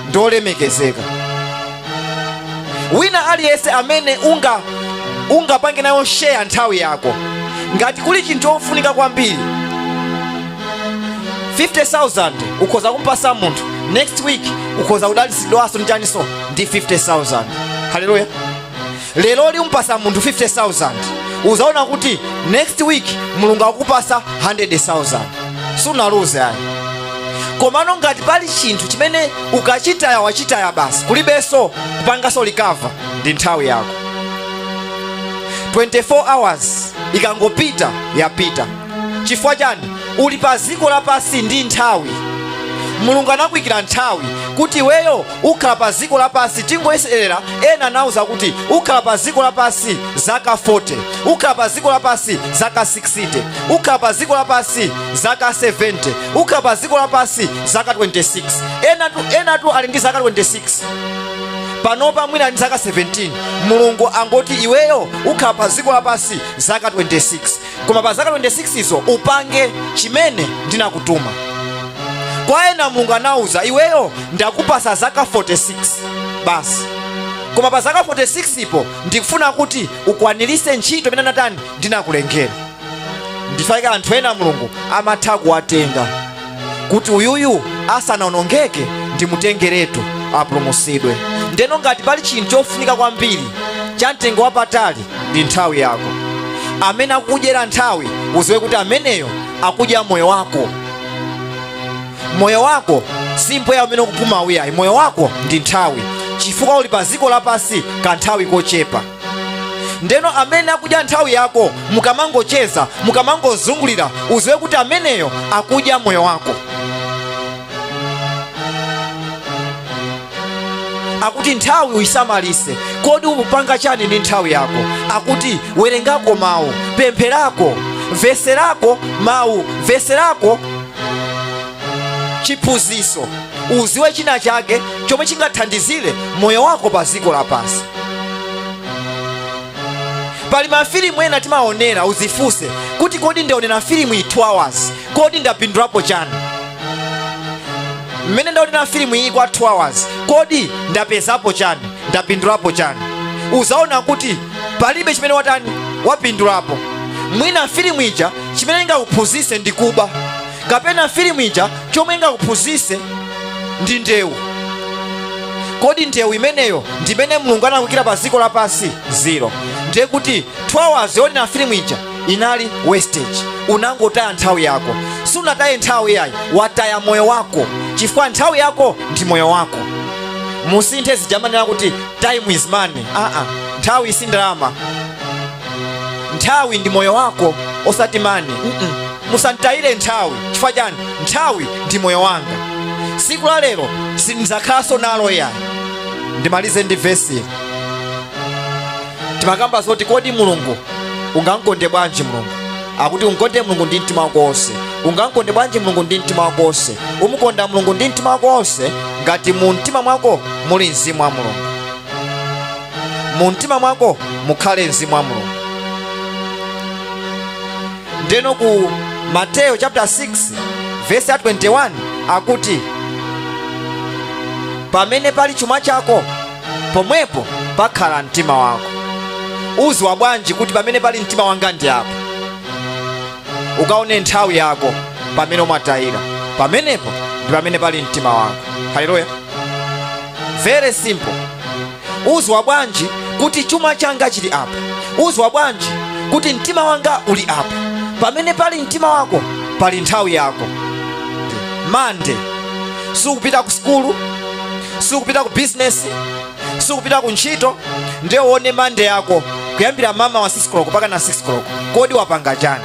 ndolemekezeka. Wina aliyense amene ungapange nayo share nthawi yako, ngati kuli chinthu chofunika kwambiri, 50,000 ukhoza kumpasa munthu, next week ukhoza kudalitsidwanso ndichaniso ndi 50,000. Haleluya! Lero liumpasa munthu 50,000, uzaona kuti next week Mulungu akupasa 100,000, sunaluze ayi. Komano ngati pali chinthu chimene ukachitaya, wachitaya basi, kulibenso kupanganso recover, ndi nthawi yako. 24 hours ikangopita, yapita. Chifukwa chani? Uli pa dziko lapansi ndi nthawi. Mulungu anakuyikira nthawi kuti iweyo ukhala pa dziko lapansi. Tingoyeserera, ena anauza kuti ukhala pa dziko lapansi zaka 40, ukhala pa dziko lapansi zaka 60, ukhala pa dziko lapansi zaka 70, ukhala pa dziko lapansi zaka 26. Enatu ali ndi zaka 26 panopa, mwina ali ndi zaka 17. Mulungu angoti iweyo ukhala pa dziko lapansi zaka 26, koma pa zaka 26 izo upange chimene ndinakutuma. Kwa ena Mulungu anauza, iweyo ndakupasa zaka 46 basi, koma pa zaka 46 ipo ndikufuna kuti ukwanirise ntchito imene natani ndinakulengera. Ndifake anthu ena Mulungu amatha kuwatenga kuti uyuyu asanawonongeke ndimutengeretu apulumutsidwe. Ndeno ngati pali chinthu chofunika kwambiri cha mtengo wapatali, ndi nthawi yako. Amene akukudyera nthawi, uziwe kuti ameneyo akudya moyo wako. Moyo wako si mpweya umene ukupuma uyayi, moyo wako ndi nthawi, chifukwa uli pa dziko lapansi kanthawi kochepa. Ndeno amene akudya nthawi yako, mukamangocheza, mukamangozungulira, uziwe kuti ameneyo akudya moyo wako. Akuti nthawi uyisamalise. Kodi ukupanga chani ndi nthawi yako? Akuti werengako mawu, pempherako, veserako mawu, veserako chiphunzitso, uziwe china chake chomwe chingathandizire moyo wako pa dziko lapansi. Pali mafilimu ena timaonera, uzifunse kuti kodi ndaonera filimu iyi 2 hours, kodi ndapindulapo chani? Mmene ndaonera filimu iyi kwa 2 hours, kodi ndapezapo chani? Ndapindulapo chani? Uzaona kuti palibe chimene watani, wapindulapo. Mwina filimu ija chimene ingakuphunzitse ndi kuba, kapena filimu ija chomwe ingakuphunzitse ndi ndewu. Kodi ndewu imeneyo ndimene Mulungu anakuyikira pa dziko lapansi? Zero. Ndiye kuti 2 hours yonena filimu ija inali wastage, unangotaya nthawi yako. Sunataye nthawi yayi, wataya moyo wako, chifukwa nthawi yako ndi moyo wako. Musinthe zijamanena kuti time is money. Aa, nthawi si ndalama, nthawi ndi moyo wako, osati money. Musantayire nthawi. Chifukwa chani? Nthawi ndi moyo wanga. Siku la lero sindidzakhalanso nalo yayi. Ndimalize ndi vesi. Timakamba zoti kodi Mulungu ungamkonde bwanji? Mulungu akuti unkonde Mulungu ndi mtima wako wonse. Ungamkonde bwanji Mulungu ndi mtima wako wonse? Umukonda Mulungu ndi mtima wako wonse ngati mu mtima mwako muli mzimu wa Mulungu. Mu mtima mwako mukhale mzimu wa Mulungu. Ndeno ku Mateyo chapter 6 verse ya 21 akuti pamene pali chuma chako, pomwepo pakhala mtima wako. Uziwa bwanji kuti pamene pali mtima wanga ndi apo? Ukaone nthawi yako pamene umatayira, pamenepo ndi pamene pali mtima wako. Haleluya! Very simple. Uziwa bwanji kuti chuma changa chili apa? Uziwa bwanji kuti mtima wanga uli apa? Pamene pali mtima wako pali nthawi yako. Mande sukupita ku sukulu, sukupita ku bizinesi, sukupita ku ntchito, ndiye uone Mande yako kuyambira mama wa 6 koloko mpaka na 6 koloko, kodi wapanga chani?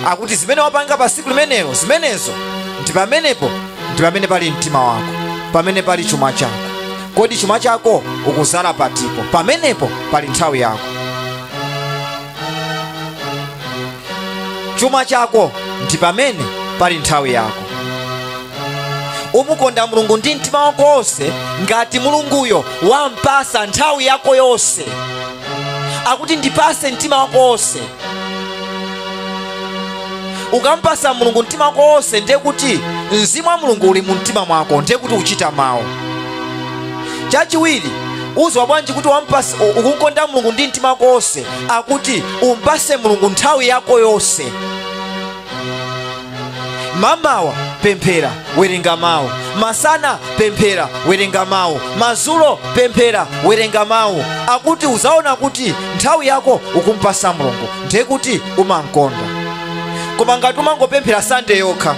Akuti zimene wapanga pa tsiku limenelo, zimenezo ndi pamenepo ndi pamene pali mtima wako, pamene pali chuma chako. Kodi chuma chako ukuzala patipo? Pamenepo pali nthawi yako. Chuma chako ndi pamene pali nthawi yako. Umukonda Mulungu ndi mtima wako wonse ngati Mulunguyo wampasa nthawi yako yonse. Akuti ndipase mtima wako wonse. Ukampasa Mulungu mtima wako wonse, ndiye kuti mzimu wa Mulungu uli mu mtima mwako, ndiye kuti uchita mawu. Chachiwiri, uzwa bwanji kuti ukukonda Mulungu ndi mtima wako wonse? Akuti umpase Mulungu nthawi yako yonse. Mamawa pemphera, werenga mawu. Masana pemphera, werenga mawu. Madzulo pemphera, werenga mawu. Akuti uzaona kuti nthawi yako ukumpasa Mulungu, ndiye kuti umankonda. Koma ngati umangopemphera Sunday yokha,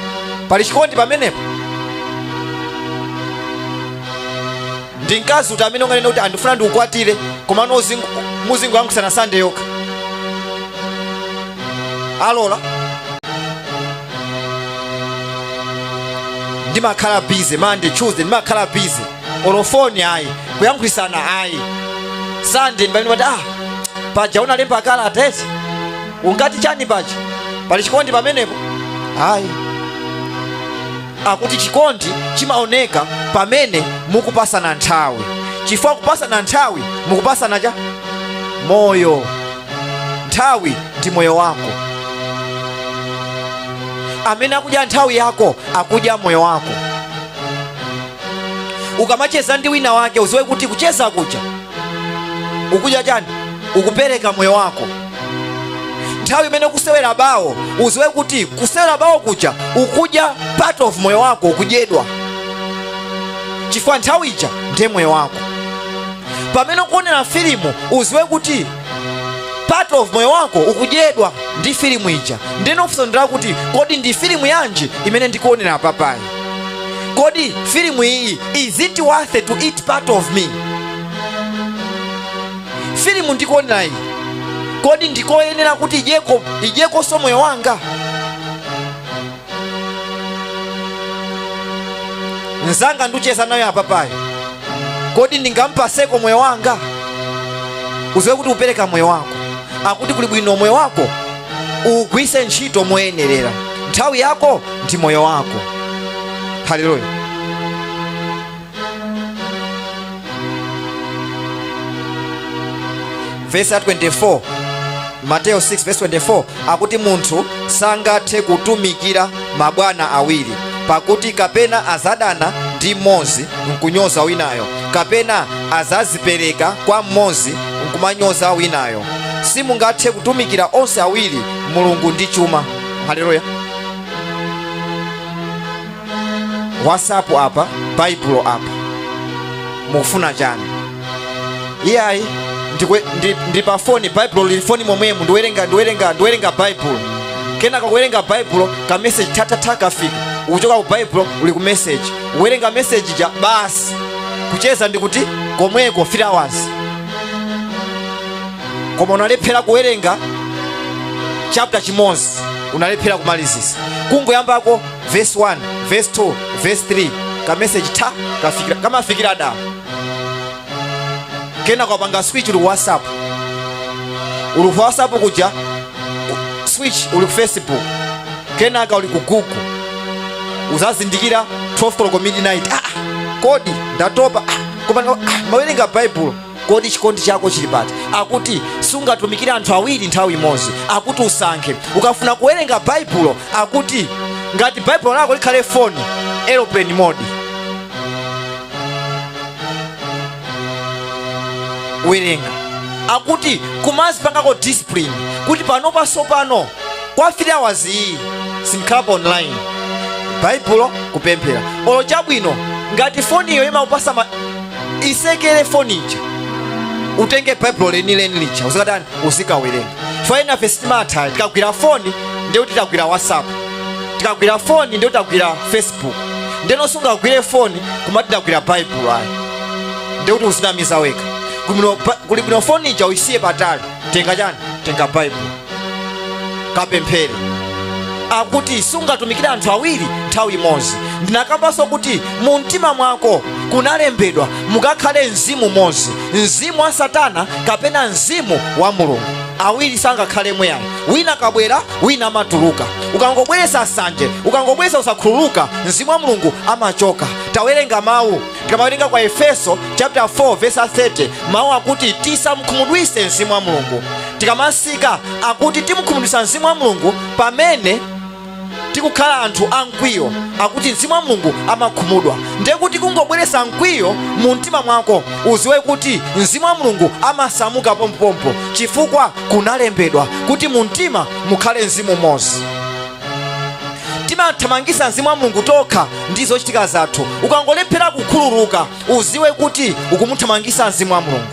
pali chikondi pamenepo? Ndi mkazi uti amene unganene kuti andifuna ndikukwatire, koma muzingoyankhulana Sunday yokha? Alola? Ndimakhala busy Monday, Tuesday, ndimakhala busy. Olo phone ayi, kuyankhulisana ayi. Sunday ndipamene pati, paja unalemba kalata eti? Unkati chani paja? Pali chikondi pamenepo? Ayi. Akuti chikondi chimaoneka pamene mukupasana nthawi. Chifukwa kupasana nthawi, mukupasana cha moyo. Nthawi ndi moyo wako. Amene akudya nthawi yako akudya moyo wako. Ukamacheza ndi wina wake, uziwe kuti kucheza kuja ukudya chani? Ukupereka moyo wako. Nthawi imene ukusewera bawo, uziwe kuti kusewera bawo kuja ukudya part of moyo wako, ukudyedwa, chifukwa nthawi ija ndiye moyo wako. Pamene ukuonera filimu, uziwe kuti part of moyo wako ukudyedwa ndi filimu ija. Ndino kufunsa kuti kodi ndi filimu yanji imene ndikuonera papayi? Kodi filimu iyi, is it worth to eat part of me? Filimu ndikuonera iyi, kodi ndikoyenera kuti idyekonso moyo wanga? Mzanga ndikucheza nayo apapayo, kodi ndingampaseko moyo wanga? Uziwe kuti upereka moyo wako. Akuti kuli bwino moyo wako ugwise ntchito moyenerera. Nthawi yako ndi moyo wako. Haleluya. Verse 24, Mateo 6 verse 24, akuti munthu sangathe kutumikira mabwana awiri, pakuti kapena azadana ndi mmodzi nkunyoza winayo, kapena azazipereka kwa mmodzi nkumanyoza winayo. Simungathe kutumikira onse awiri, Mulungu ndi chuma. Haleluya. WhatsApp apa, Bible apa, mukufuna chani? Iyayi, ndi pa foni, Bible lili foni momwemo, ndiwerenga Bible. Kenaka kuwerenga Bible, ka message tatata kafika. Ukuchoka ku Bible uli ku message, uwerenga message ja basi, kucheza ndikuti komweko 3 hours. Koma unalephera kuwerenga chapter chimodzi, unalephera kumalizisa, kungoyambako verse 1, verse 2, verse 3, ka message ta kafikira, kamafikira da. Kenaka wapanga switch, uli ku WhatsApp, uli ku WhatsApp kuja switch uli ku Facebook, kenaka uli ku Google. Uzazindikira 12 koloko midnight, kodi ndatopa, koma mawerenga Bible. Kodi chikondi chako chili pati? Akuti sungatumikire anthu awiri nthawi imodzi. Akuti usankhe. Ukafuna kuwerenga Baibulo, akuti ngati Baibulo lako likhale phone, aeroplane mode, werenga. Akuti kumazipangako discipline kuti panopa sopano kwa 3 hours iyi sindikhalapo online, Baibulo, kupemphera. Olo chabwino, ngati foniyo imakupasa isekere foni ija, utenge Baibulo lenileni lija, uzikatani? Uzikawerenga. Chifukwa ena ife sitimatha. Tikagwira foni ndiye kuti tagwira WhatsApp, tikagwira foni ndiye kuti tagwira Facebook. Ndeno sungagwire foni kumati tagwira Baibulo, ayi, ndiye kuti uzinamiza wekha. Kuli bwino foni ija uyisiye patali, tenga chani? Tenga Baibulo, kapemphere. Akuti sungatumikire anthu awiri nthawi imodzi. Ndinakambanso kuti mu mtima mwako kunalembedwa mukakhale mzimu umodzi, mzimu wa Satana kapena mzimu wa Mulungu. Awiri sangakhalemo yayi. Wina akabwera, wina amatuluka. Ukangobweresa nsanje, ukangobweresa usakhululuka, mzimu wa Mulungu amachoka. Tawerenga mawu, tikamawerenga kwa Efeso chapter 4 verse 30, mawu akuti tisamkhumudwise mzimu wa Mulungu. Tikamasika akuti timukhumudwisa mzimu wa Mulungu pamene tikukhala anthu amkwiyo, akuti mzimu wa Mulungu amakhumudwa. Ndiye kuti kungobweresa mkwiyo mu mtima mwako, uziwe kuti mzimu wa Mulungu amasamuka pompompo, chifukwa kunalembedwa kuti mu mtima mukhale mzimu umodzi. Timathamangisa mzimu wa Mulungu tokha ndi zochitika zathu. Ukangolephera kukhululuka, uziwe kuti ukumuthamangisa mzimu wa Mulungu.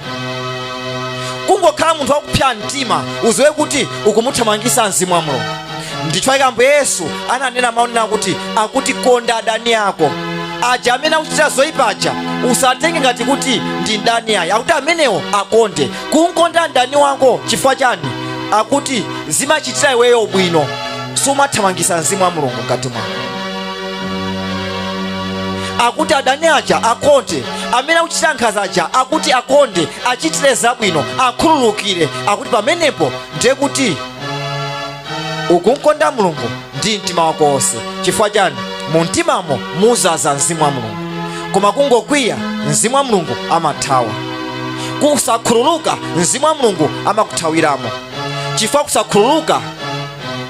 Kungokhala munthu wakupsa mtima, uziwe kuti ukumuthamangisa mzimu wa Mulungu. Ndichifukwa Ambuye Yesu ananena mawu kuti akuti konda adani ako, aja amene akuchita zoyipa aja usatenge ngati kuti ndi mdani ayi, akuti amenewo akonde. Kunkonda mdani wako chifukwa chani? Akuti zimachitira iweyo bwino, sumathamangisa mzimu wa Mulungu mkati mwako. Akuti adani aja akonde, amene akuchita nkhanza aja akuti akonde, achitire zabwino, akhululukire. Akuti pamenepo ndiye kuti ukunkonda Mulungu ndi mtima wako wonse. Chifukwa chani? Mu mtimamo muzaza mzimu wa Mulungu. Koma kungokwiya, mzimu wa Mulungu amathawa. Kusakhululuka, mzimu wa Mulungu amakuthawiramo. Chifukwa kusakhululuka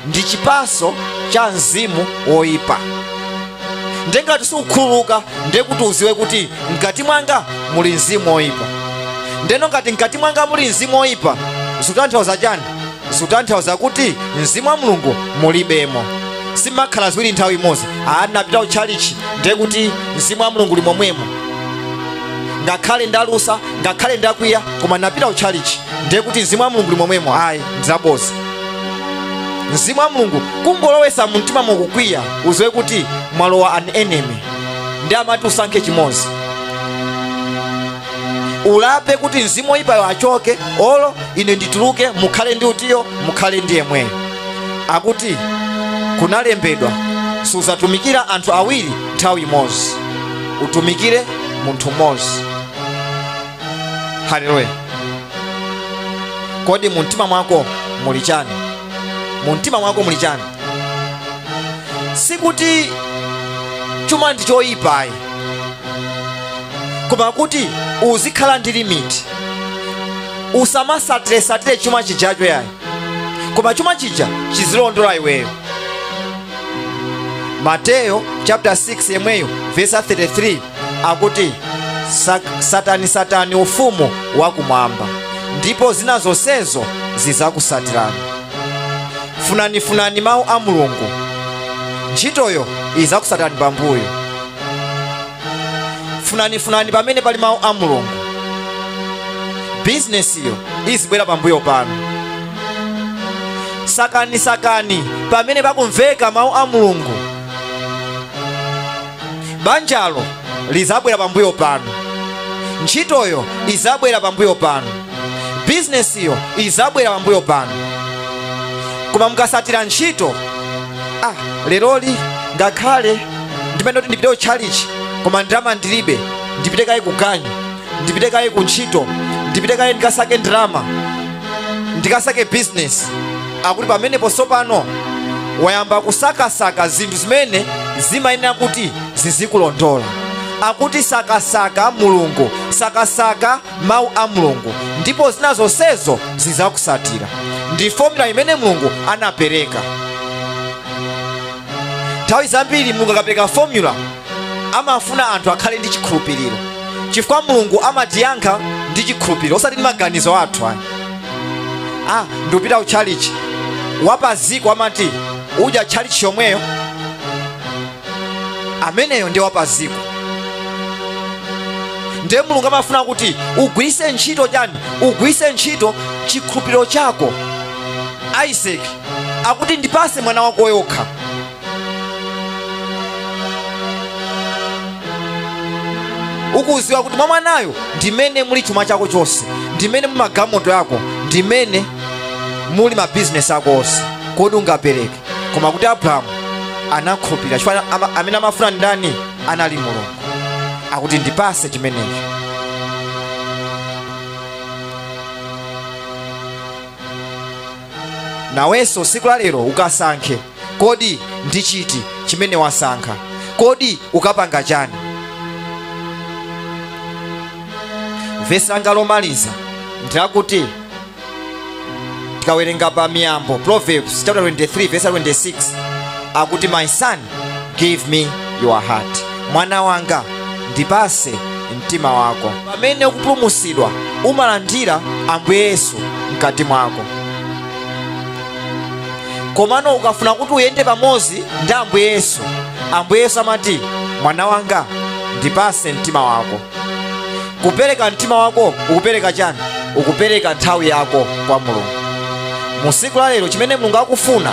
ndi chipaso cha mzimu woyipa. Ndiye ngati sikukhululuka, ndiye kuti uziwe kuti mkati mwanga muli mzimu woyipa. Ndeno ngati mkati mwanga muli mzimu woyipa, zikutanthauza chani? Zikutanthauza kuti mzimu wa Mulungu mulibemo. Simakhala ziwiri nthawi imodzi. Ndinapita ku tchalitchi, ndiye kuti mzimu wa Mulungu uli momwemo. Ngakhale ndalusa, ngakhale ndakwiya, koma ndinapita ku tchalitchi, ndiye kuti mzimu wa Mulungu uli momwemo. Ayi, ndizaboza. Mzimu wa Mulungu kungolowesa mu mtima mukukwiya, uziwe kuti mwalowa an enemy. Ndi amati usankhe chimodzi, ulape kuti mzimu woyipayo achoke, olo ine ndituluke, mukhale ndi utiyo, mukhale ndi yemweyo. Akuti kunalembedwa, suzatumikira anthu awiri nthawi imodzi, utumikire munthu mmodzi. Haleluya. Kodi mu mtima mwako muli chani? Mu mtima mwako muli chani? Sikuti chuma ndi choyipa ayi, koma kuti uzikhala ndi limit. Usamasatiresatire chuma chijacho yayi, koma chuma chija chizilondola iweyo. Mateyo chapter 6 yemweyo verse 33 akuti satani satani ufumu wakumwamba, ndipo zina zonsezo zizakusatirani. Funani funani mawu a Mulungu, ntchitoyo izakusatirani pambuyo. Funani funani pamene pali mawu a Mulungu, bizinesiyo izibwera pambuyo panu. Sakani sakani pamene pakumveka mawu a Mulungu, banjalo lizabwera pambuyo panu, ntchitoyo izabwera pambuyo panu, bizinesiyo izabwera pambuyo panu. Koma mukasatira ntchito, leroli ngakhale ndimene kuti ndipite ku tchalitchi, koma ndalama ndilibe, ndipite kaye ku ganyu, ndipite kaye ku ntchito, ndipite kaye ndikasake ndalama, ndikasake business. Akuti pamenepo tsopano wayamba kusakasaka zinthu zimene zimayenera kuti zizikulondola. Akuti sakasaka Mulungu, sakasaka mawu a Mulungu, ndipo zina zonsezo zizakusatira. Ndi formula imene Mulungu anapereka. Nthawi zambiri Mulungu akapereka formula amafuna anthu akhale ndi chikhulupiriro, chifukwa Mulungu amatiyankha ndi chikhulupiriro, osati ndi maganizo athu ayi. Ndikupita ku tchalitchi, wapaziko amati udya tchalitchi yomweyo, ameneyo ndiye wapaziko. Ndiye Mulungu amafuna kuti ugwiritse ntchito chani? Ugwiritse ntchito chikhulupiriro chako. Isaac akuti ndipase mwana wako yokha. Ukuziwa kuti mwa mwanayo ndimene muli chuma chako chonse, ndimene muli magalimoto yako, ndimene muli mabizinesi ako onse, kodi ungapereke? Koma kuti Abrahamu anakhulupirira, chifukwa amene amafuna ndani? Anali Mulungu. Akuti ndipase chimenecho. Nawenso tsiku la lero ukasankhe, kodi ndi chiti chimene wasankha? Kodi ukapanga chani? Vesi langa lomaliza ndilakuti tikawerenga pa Miyambo, Proverbs chapter 23 verse 26, akuti my son, give me your heart, mwana wanga ndipase mtima wako. Pamene ukupulumutsidwa umalandira Ambuye Yesu mkati mwako. Komano ukafuna kuti uyende pamodzi ndi Ambuye Yesu, Ambuye Yesu amati mwana wanga ndipase mtima wako. Kupereka mtima wako ukupereka chani? Ukupereka nthawi yako kwa Mulungu. Musiku la lero chimene Mulungu akufuna,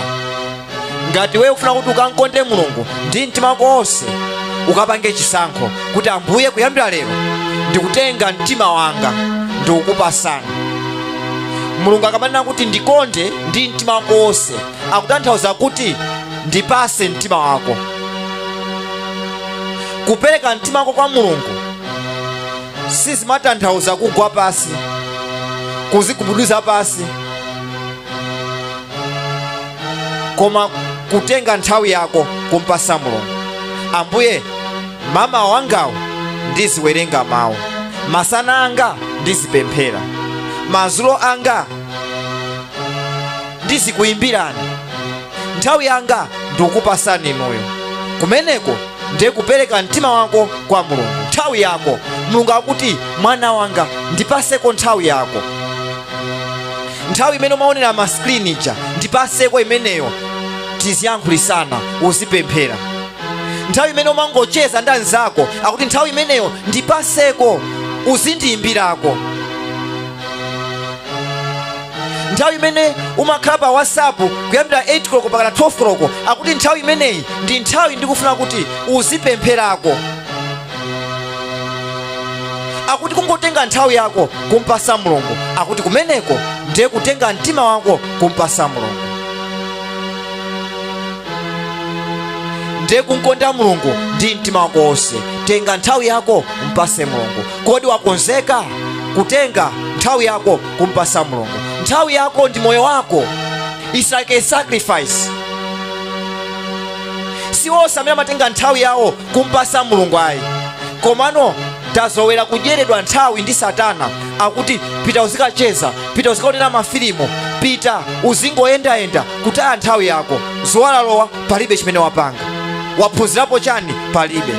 ngati wewe ufuna kuti ukamkonde Mulungu ndi mtima wako wonse, ukapange chisankho kuti Ambuye, kuyambira lero ndikutenga mtima wanga ndikukupasani. Mulungu akamanena kuti ndikonde ndi mtima wako wonse, akutanthauza kuti ndipase mtima wako. Kupereka mtima wako kwa Mulungu sizimatanthauza kugwa pasi, kuzigubuduza pasi, koma kutenga nthawi yako kumpasa Mulungu. Ambuye, mama wangawo ndiziwerenga mawu, masana anga ndizipemphera, madzulo anga ndizikuyimbirani, nthawi yanga ndikukupasani inuyo. Kumeneko ndiye kupereka mtima wako kwa Mulungu, nthawi yako. Mulungu akuti mwana wanga ndipaseko nthawi yako. Nthawi imene umaonera ma screen ija ndipaseko imeneyo, tiziyankhulisana, uzipemphera. Nthawi imene umangocheza ndi anzako akuti nthawi imeneyo ndipaseko, uzindiyimbirako. Nthawi imene umakhala pa WhatsApp kuyambira 8 koloko mpaka 12 koloko akuti nthawi imeneyi ndi nthawi ndikufuna kuti uzipempherako. Akuti kungotenga nthawi yako kumpasa Mulungu, akuti kumeneko ndiye kutenga mtima wako kumpasa Mulungu, ndiye kunkonda Mulungu ndi mtima wako wonse. Tenga nthawi yako mpase Mulungu. Kodi wakonzeka kutenga nthawi yako kumpasa Mulungu? Nthawi yako ndi moyo wako. It's like a sacrifice. Si onse amene amatenga nthawi yawo kumpasa Mulungu ayi, komano tazowera kudyeredwa nthawi ndi Satana. Akuti pita uzikacheza, pita uzikaonera mafilimu, pita uzingoyendayenda, kutaya nthawi yako. Zuwa lalowa, palibe chimene wapanga. Waphunzirapo chani? Palibe.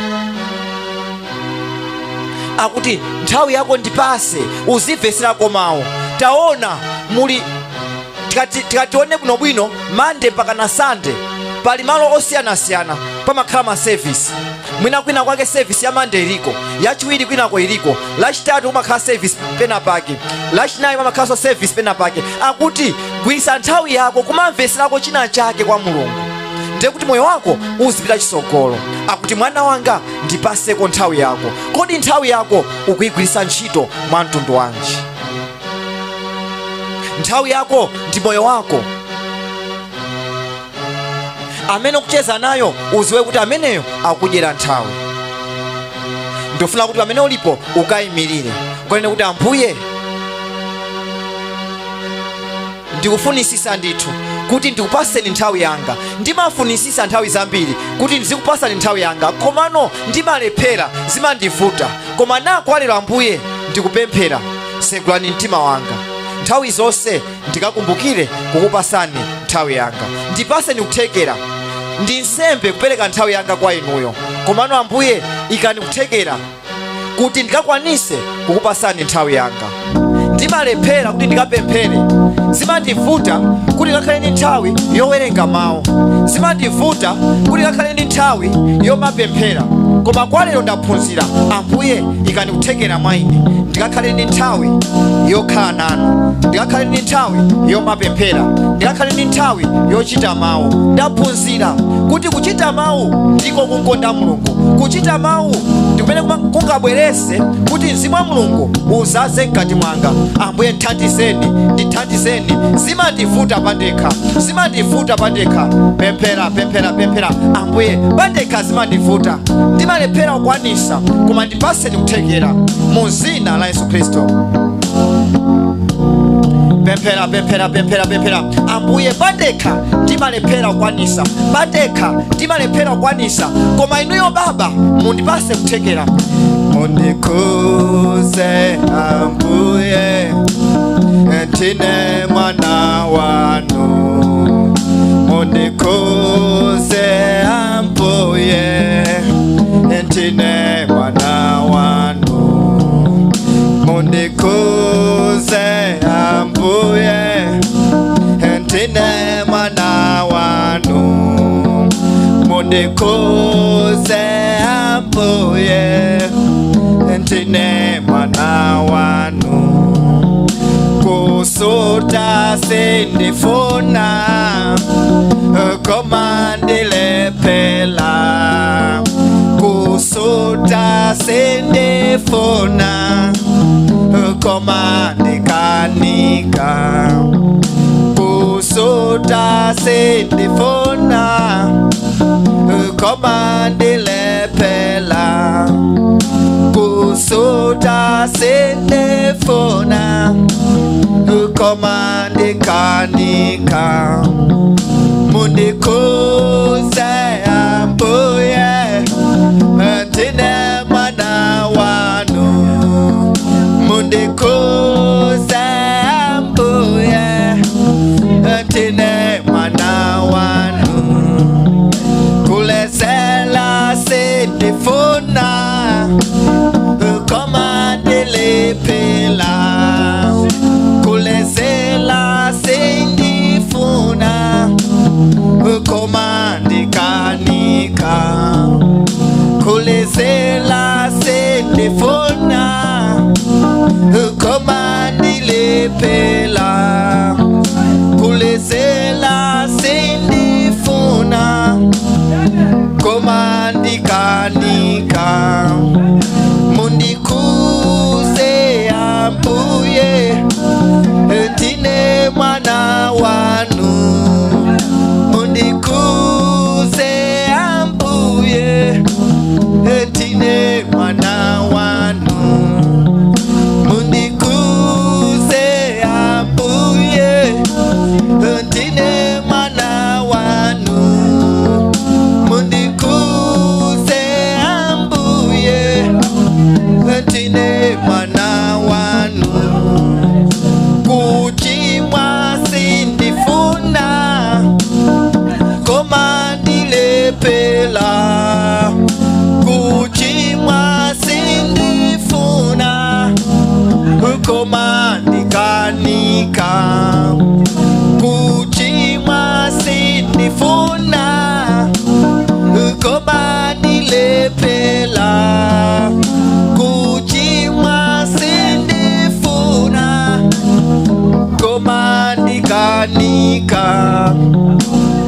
Akuti nthawi yako ndipase, uzimveserako mawu. Taona muli tikatione bwinobwino, Monday mpaka na Sunday pali malo osiyanasiyana pamakhala ma service. Mwina kwina kwake service ya Monday iliko, yachiwiri kwinako iliko, lachitatu kumakhala service pena pake, lachinayi pamakhalanso service pena pake. Akuti gwirisa nthawi yako kumamveserako china chake kwa Mulungu, ndiye kuti moyo wako uzipita chitsogolo. Akuti mwana wanga ndipaseko nthawi yako. Kodi nthawi yako ukuyigwirisa ntchito mwa mtundu wanji? Nthawi yako ndi moyo wako. Amene ukucheza nayo uziwe kuti ameneyo akudyera nthawi. Ndofuna kuti pamene ulipo ukayimirire, ukanene kuti Ambuye, ndikufunisisa ndithu kuti ndikupaseni nthawi yanga. Ndimafunisisa nthawi zambiri kuti ndizikupasani nthawi yanga, komano ndimalephera, zimandivuta. Koma nako lero Ambuye ndikupemphera, segulani mtima wanga nthawi zonse, ndikakumbukire kukupasani nthawi yanga. Ndipaseni kuthekera, ndi nsembe kupereka nthawi yanga kwa inuyo, komano Ambuye ikani kuthekera kuti ndikakwanise kukupasani nthawi yanga. Ndimalephera kuti ndikapemphere, zimandivuta kuti ndikakhale ndi nthawi yowerenga mawu, zimandivuta kuti ndikakhale ndi nthawi yomapemphera, koma kwa lero ndaphunzira, Ambuye ikani kuthekera mwa ine ndikakhale ndi nthawi yokhala nanu, ndikakhale ndi nthawi yomapemphera, ndikakhale ndi nthawi yochita mawu. Ndaphunzira kuti kuchita mawu ndiko kunkonda Mulungu. Kuchita mawu ndi kumene kungabwerese kuti mzimu wa Mulungu uzaze mkati mwanga. Ambuye ndithandizeni, ndithandizeni. Zimandivuta pandekha, zimandivuta pandekha. Pemphera, pemphera, pemphera. Ambuye pandekha zimandivuta, ndimalephera kukwanisa, koma ndipaseni kuthekera mu zina la Yesu Khristu. Pemphera, pemphera, pemphera, pemphera. Ambuye, pandekha ndimalephera kukwanisa, pandekha ndimalephera kukwanisa, koma inuyo Baba mundipase kuthekera. Mundikuze Ambuye, ndine mwana wanu. Mundikuze Ambuye, ndine mwana wanu. Mundikuze Ambuye, ndine mwana wanu. Mundikuze Ambuye, ndine mwana wanu. Kusuta sindifuna, koma ndilephera. Kusuta sindifuna, koma ndikanika. Kusuta sindifuna, koma ndilephera. Kusuta sindifuna, koma ndikanika. Mundikuze Ambuye, ndine mwana wanu. Mundikuze Ambuye, ndine mwana wanu. Kulezela sindifuna, koma ndilephera. Kulezela sindifuna, koma ndikanika. Kulezela sindifuna, koma ndilephera. Kulezela sindifuna, koma ndikanika. Mundikuze Ambuye, ndine mwana wanu. Mundikuze Ambuye, ndine mwana wanu. Mundikuze Ambuye, ndine mwana wanu. Mundikuze Ambuye, ndine mwana wanu. Kuchimwa sindifuna, koma ndilephera. Kuchimwa sindifuna, koma ndikanika. Kuchimwa sindifuna, koma ndilephera. Kuchimwa sindifuna, koma ndikanika.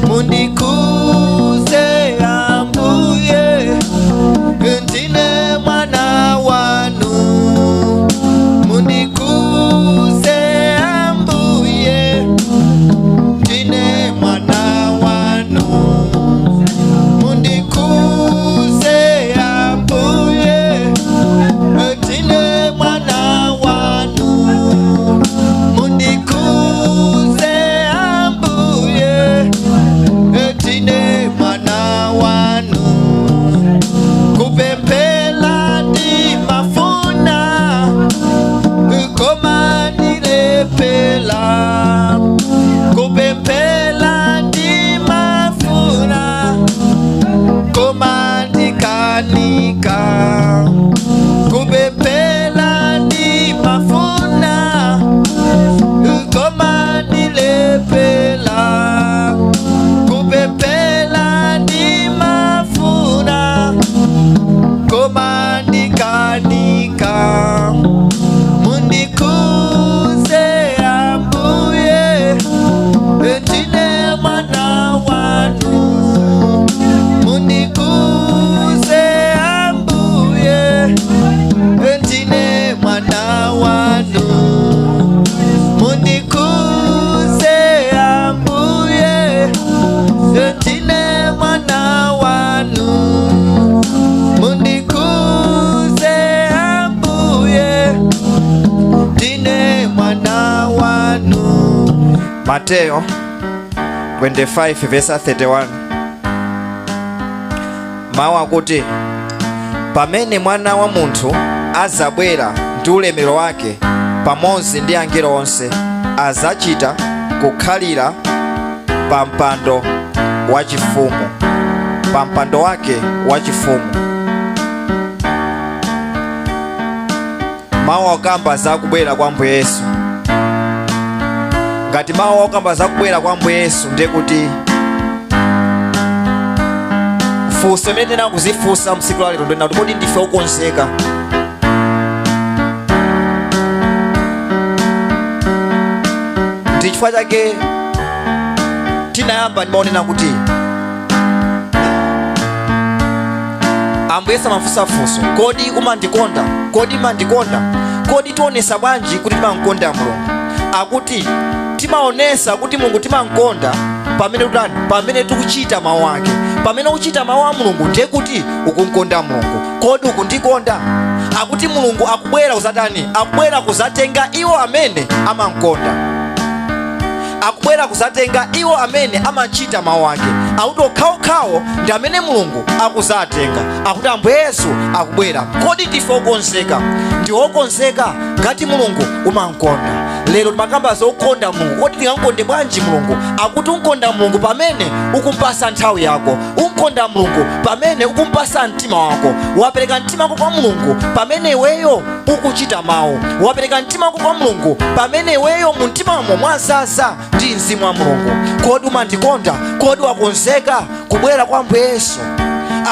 Mundikuze Ambuye, ndine mwana wanu. Mundikuze Ambuye, ndine mwana wanu. Mundikuze Ambuye, ndine mwana wanu. Mundikuze Ambuye, ndine mwana wanu. Kupemphera ndimafuna, koma ndilephera. Kupemphera ndimafuna, koma ndikanika. Kupemphera ndimafuna, koma ndilephera. Kupemphera ndimafuna, koma ndikanika. Mundikuze Ambuye, ndine mwana wanu. Mundikuze Ambuye. Mateyo 25 verse 31, mawu akuti, pamene mwana wa munthu azabwera ndi ulemerero wake pamodzi ndi angelo onse, azachita kukhalira pa mpando wachifumu, pa mpando wake wachifumu. Mawu akamba zakubwera kwa Ambuye Yesu. Ngati mawu akamba zakubwera kwa Ambuye Yesu, ndiye kuti funso imene tinakuzifunsa msiku la lero ndinati, kodi ndife okonzeka? Ndi chifukwa chake tinayamba ndimaonena kuti Ambuye Yesu amafunsa funso, kodi umandikonda? Kodi umandikonda? Kodi tionesa bwanji kuti timankonda Mulungu? Akuti timaonesa kuti Mulungu timankonda pamene tutani? Pamene tikuchita mawu ake. Pamene ukuchita mawu a Mulungu ndiye kuti ukunkonda Mulungu. Kodi ukundikonda? Akuti Mulungu akubwera kuzatani? Akubwera kuzatenga iwo amene amankonda. Akubwera kuzatenga iwo amene amachita mawu ake. Akuti okhaokhawo ndi amene Mulungu akuzatenga. Akuti Ambuye Yesu akubwera. Kodi ndife okonzeka? Ndi okonzeka ngati Mulungu umankonda. Lero timakamba zokonda Mulungu. Kodi tingamukonde bwanji Mulungu? Akuti unkonda Mulungu pamene ukumpasa nthawi yako. Unkonda Mulungu pamene ukumpasa mtima wako. Wapereka mtima wako kwa Mulungu pamene iweyo ukuchita mawu. Wapereka mtima wako kwa Mulungu pamene iweyo mu mtimamo mwazaza ndi mzimu wa Mulungu. Kodi umandikonda? Kodi wakonzeka kubwera kwa Ambuye Yesu?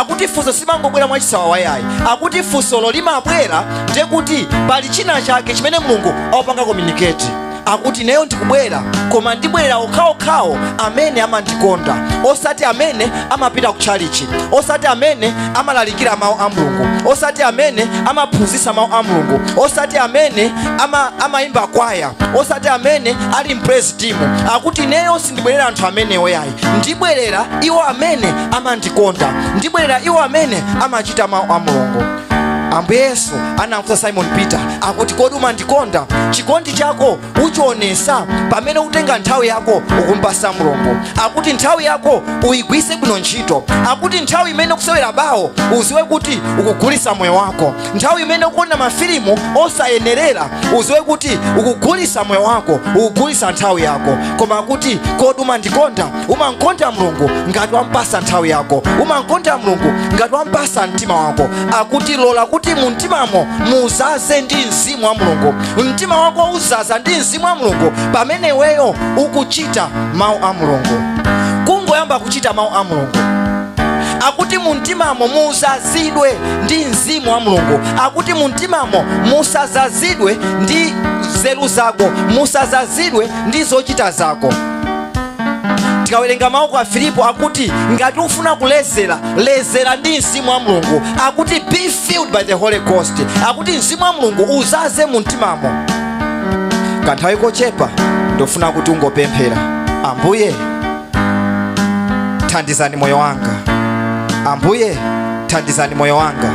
Akuti funso simangobwera mwachisawawa yayi. Akuti funsolo limabwera ndiye kuti pali china chake chimene Mulungu awapanga communicate. Akuti ineyo ndikubwera, koma ndibwerera okhaokhawo amene amandikonda, osati amene amapita ku tchalichi, osati amene amalalikira mawu a Mulungu, osati amene amaphunzitsa mawu a Mulungu, osati amene amayimba kwaya, osati amene ali mpraise team. Akuti ineyo sindibwerera anthu amenewo yayi, ndibwerera iwo amene amandikonda, ndibwerera iwo amene amachita mawu a Mulungu. Ambuye Yesu anafunsa Simon Peter akuti, kodi umandikonda? Chikondi chako uchionesa pamene utenga nthawi yako ukumpasa Mulungu. Akuti nthawi yako uyigwise bwino ntchito. Akuti nthawi imene ukusewera bawo uziwe kuti ukugulisa moyo wako. Nthawi imene ukuona mafilimu osayenerera uziwe kuti ukugulisa moyo wako, ukugulisa nthawi yako. Koma akuti kodi umandikonda? Umankonda Mulungu ngati wampasa nthawi yako, umankonda Mulungu ngati wampasa mtima wako. Akuti lola kuti mu mtimamo muzaze ndi mzimu wa Mulungu. Mtima wako uzaza ndi mzimu wa Mulungu pamene iweyo ukuchita mawu a Mulungu. Kungoyamba kuchita mawu a Mulungu, akuti mu mtimamo muzazidwe ndi mzimu wa Mulungu. Akuti mu mtimamo musazazidwe ndi nzeru zako, musazazidwe ndi zochita zako. Tikawerenga mawu kwa Filipo akuti ngati ufuna kulezera, lezera ndi mzimu wa Mulungu. Akuti be filled by the Holy Ghost. Akuti mzimu wa Mulungu uzaze mu mtimamo. Kanthawi kochepa ndofuna kuti ungopemphera, Ambuye thandizani moyo wanga, Ambuye thandizani moyo wanga,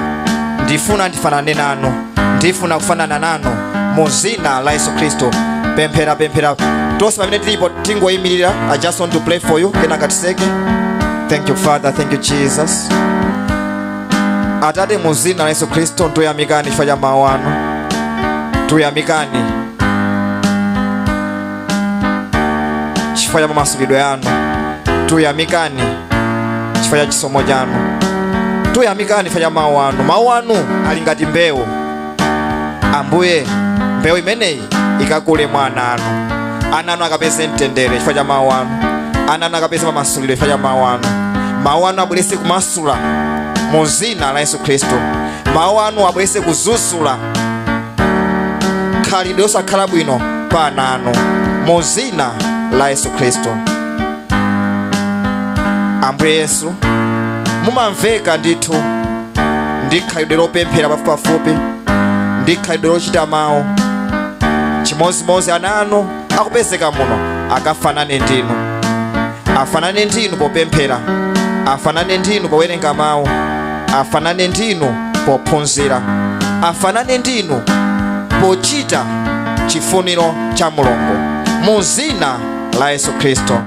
ndifuna ndifanane nanu, ndifuna kufanana nanu mu zina la Yesu Khristu. Pemphera, pemphera tonse pamene tilipo tingoyimirira. I just want to pray for you kenaka tiseke. Thank you Father, thank you Jesus. Atate, mu zina la Yesu Khristu tuyamikani chifukwa cha mawu anu, tuyamikani chifukwa cha mamasulidwe anu, tuyamikani chifukwa cha chisomo chanu, tuyamikani chifukwa cha mawu anu. Mawu anu ali ngati mbewu. Ambuye, mbewu imeneyi ikakule mwa ana anu. Ana anu akapeze mtendere chifukwa cha mawu anu, ana anu akapeze mamasulidwe chifukwa cha mawu anu. Mawu anu abwerese kumasula mu zina la Yesu Khristu. Mawu anu abwerese kuzuzula khalidwe losakhala bwino pa ana anu mu zina la Yesu Khristu. Ambuye Yesu, mumamveka ndithu ndi khalidwe lopemphera pafupipafupi, ndi khalidwe lochita mawu. Chimodzimodzi ana anu akupezeka muno akafanane ndinu, afanane ndinu popemphera, afanane ndinu powerenga mawu, afanane ndinu pophunzira, afanane ndinu pochita chifuniro cha Mulungu mu zina La Yesu Khristu.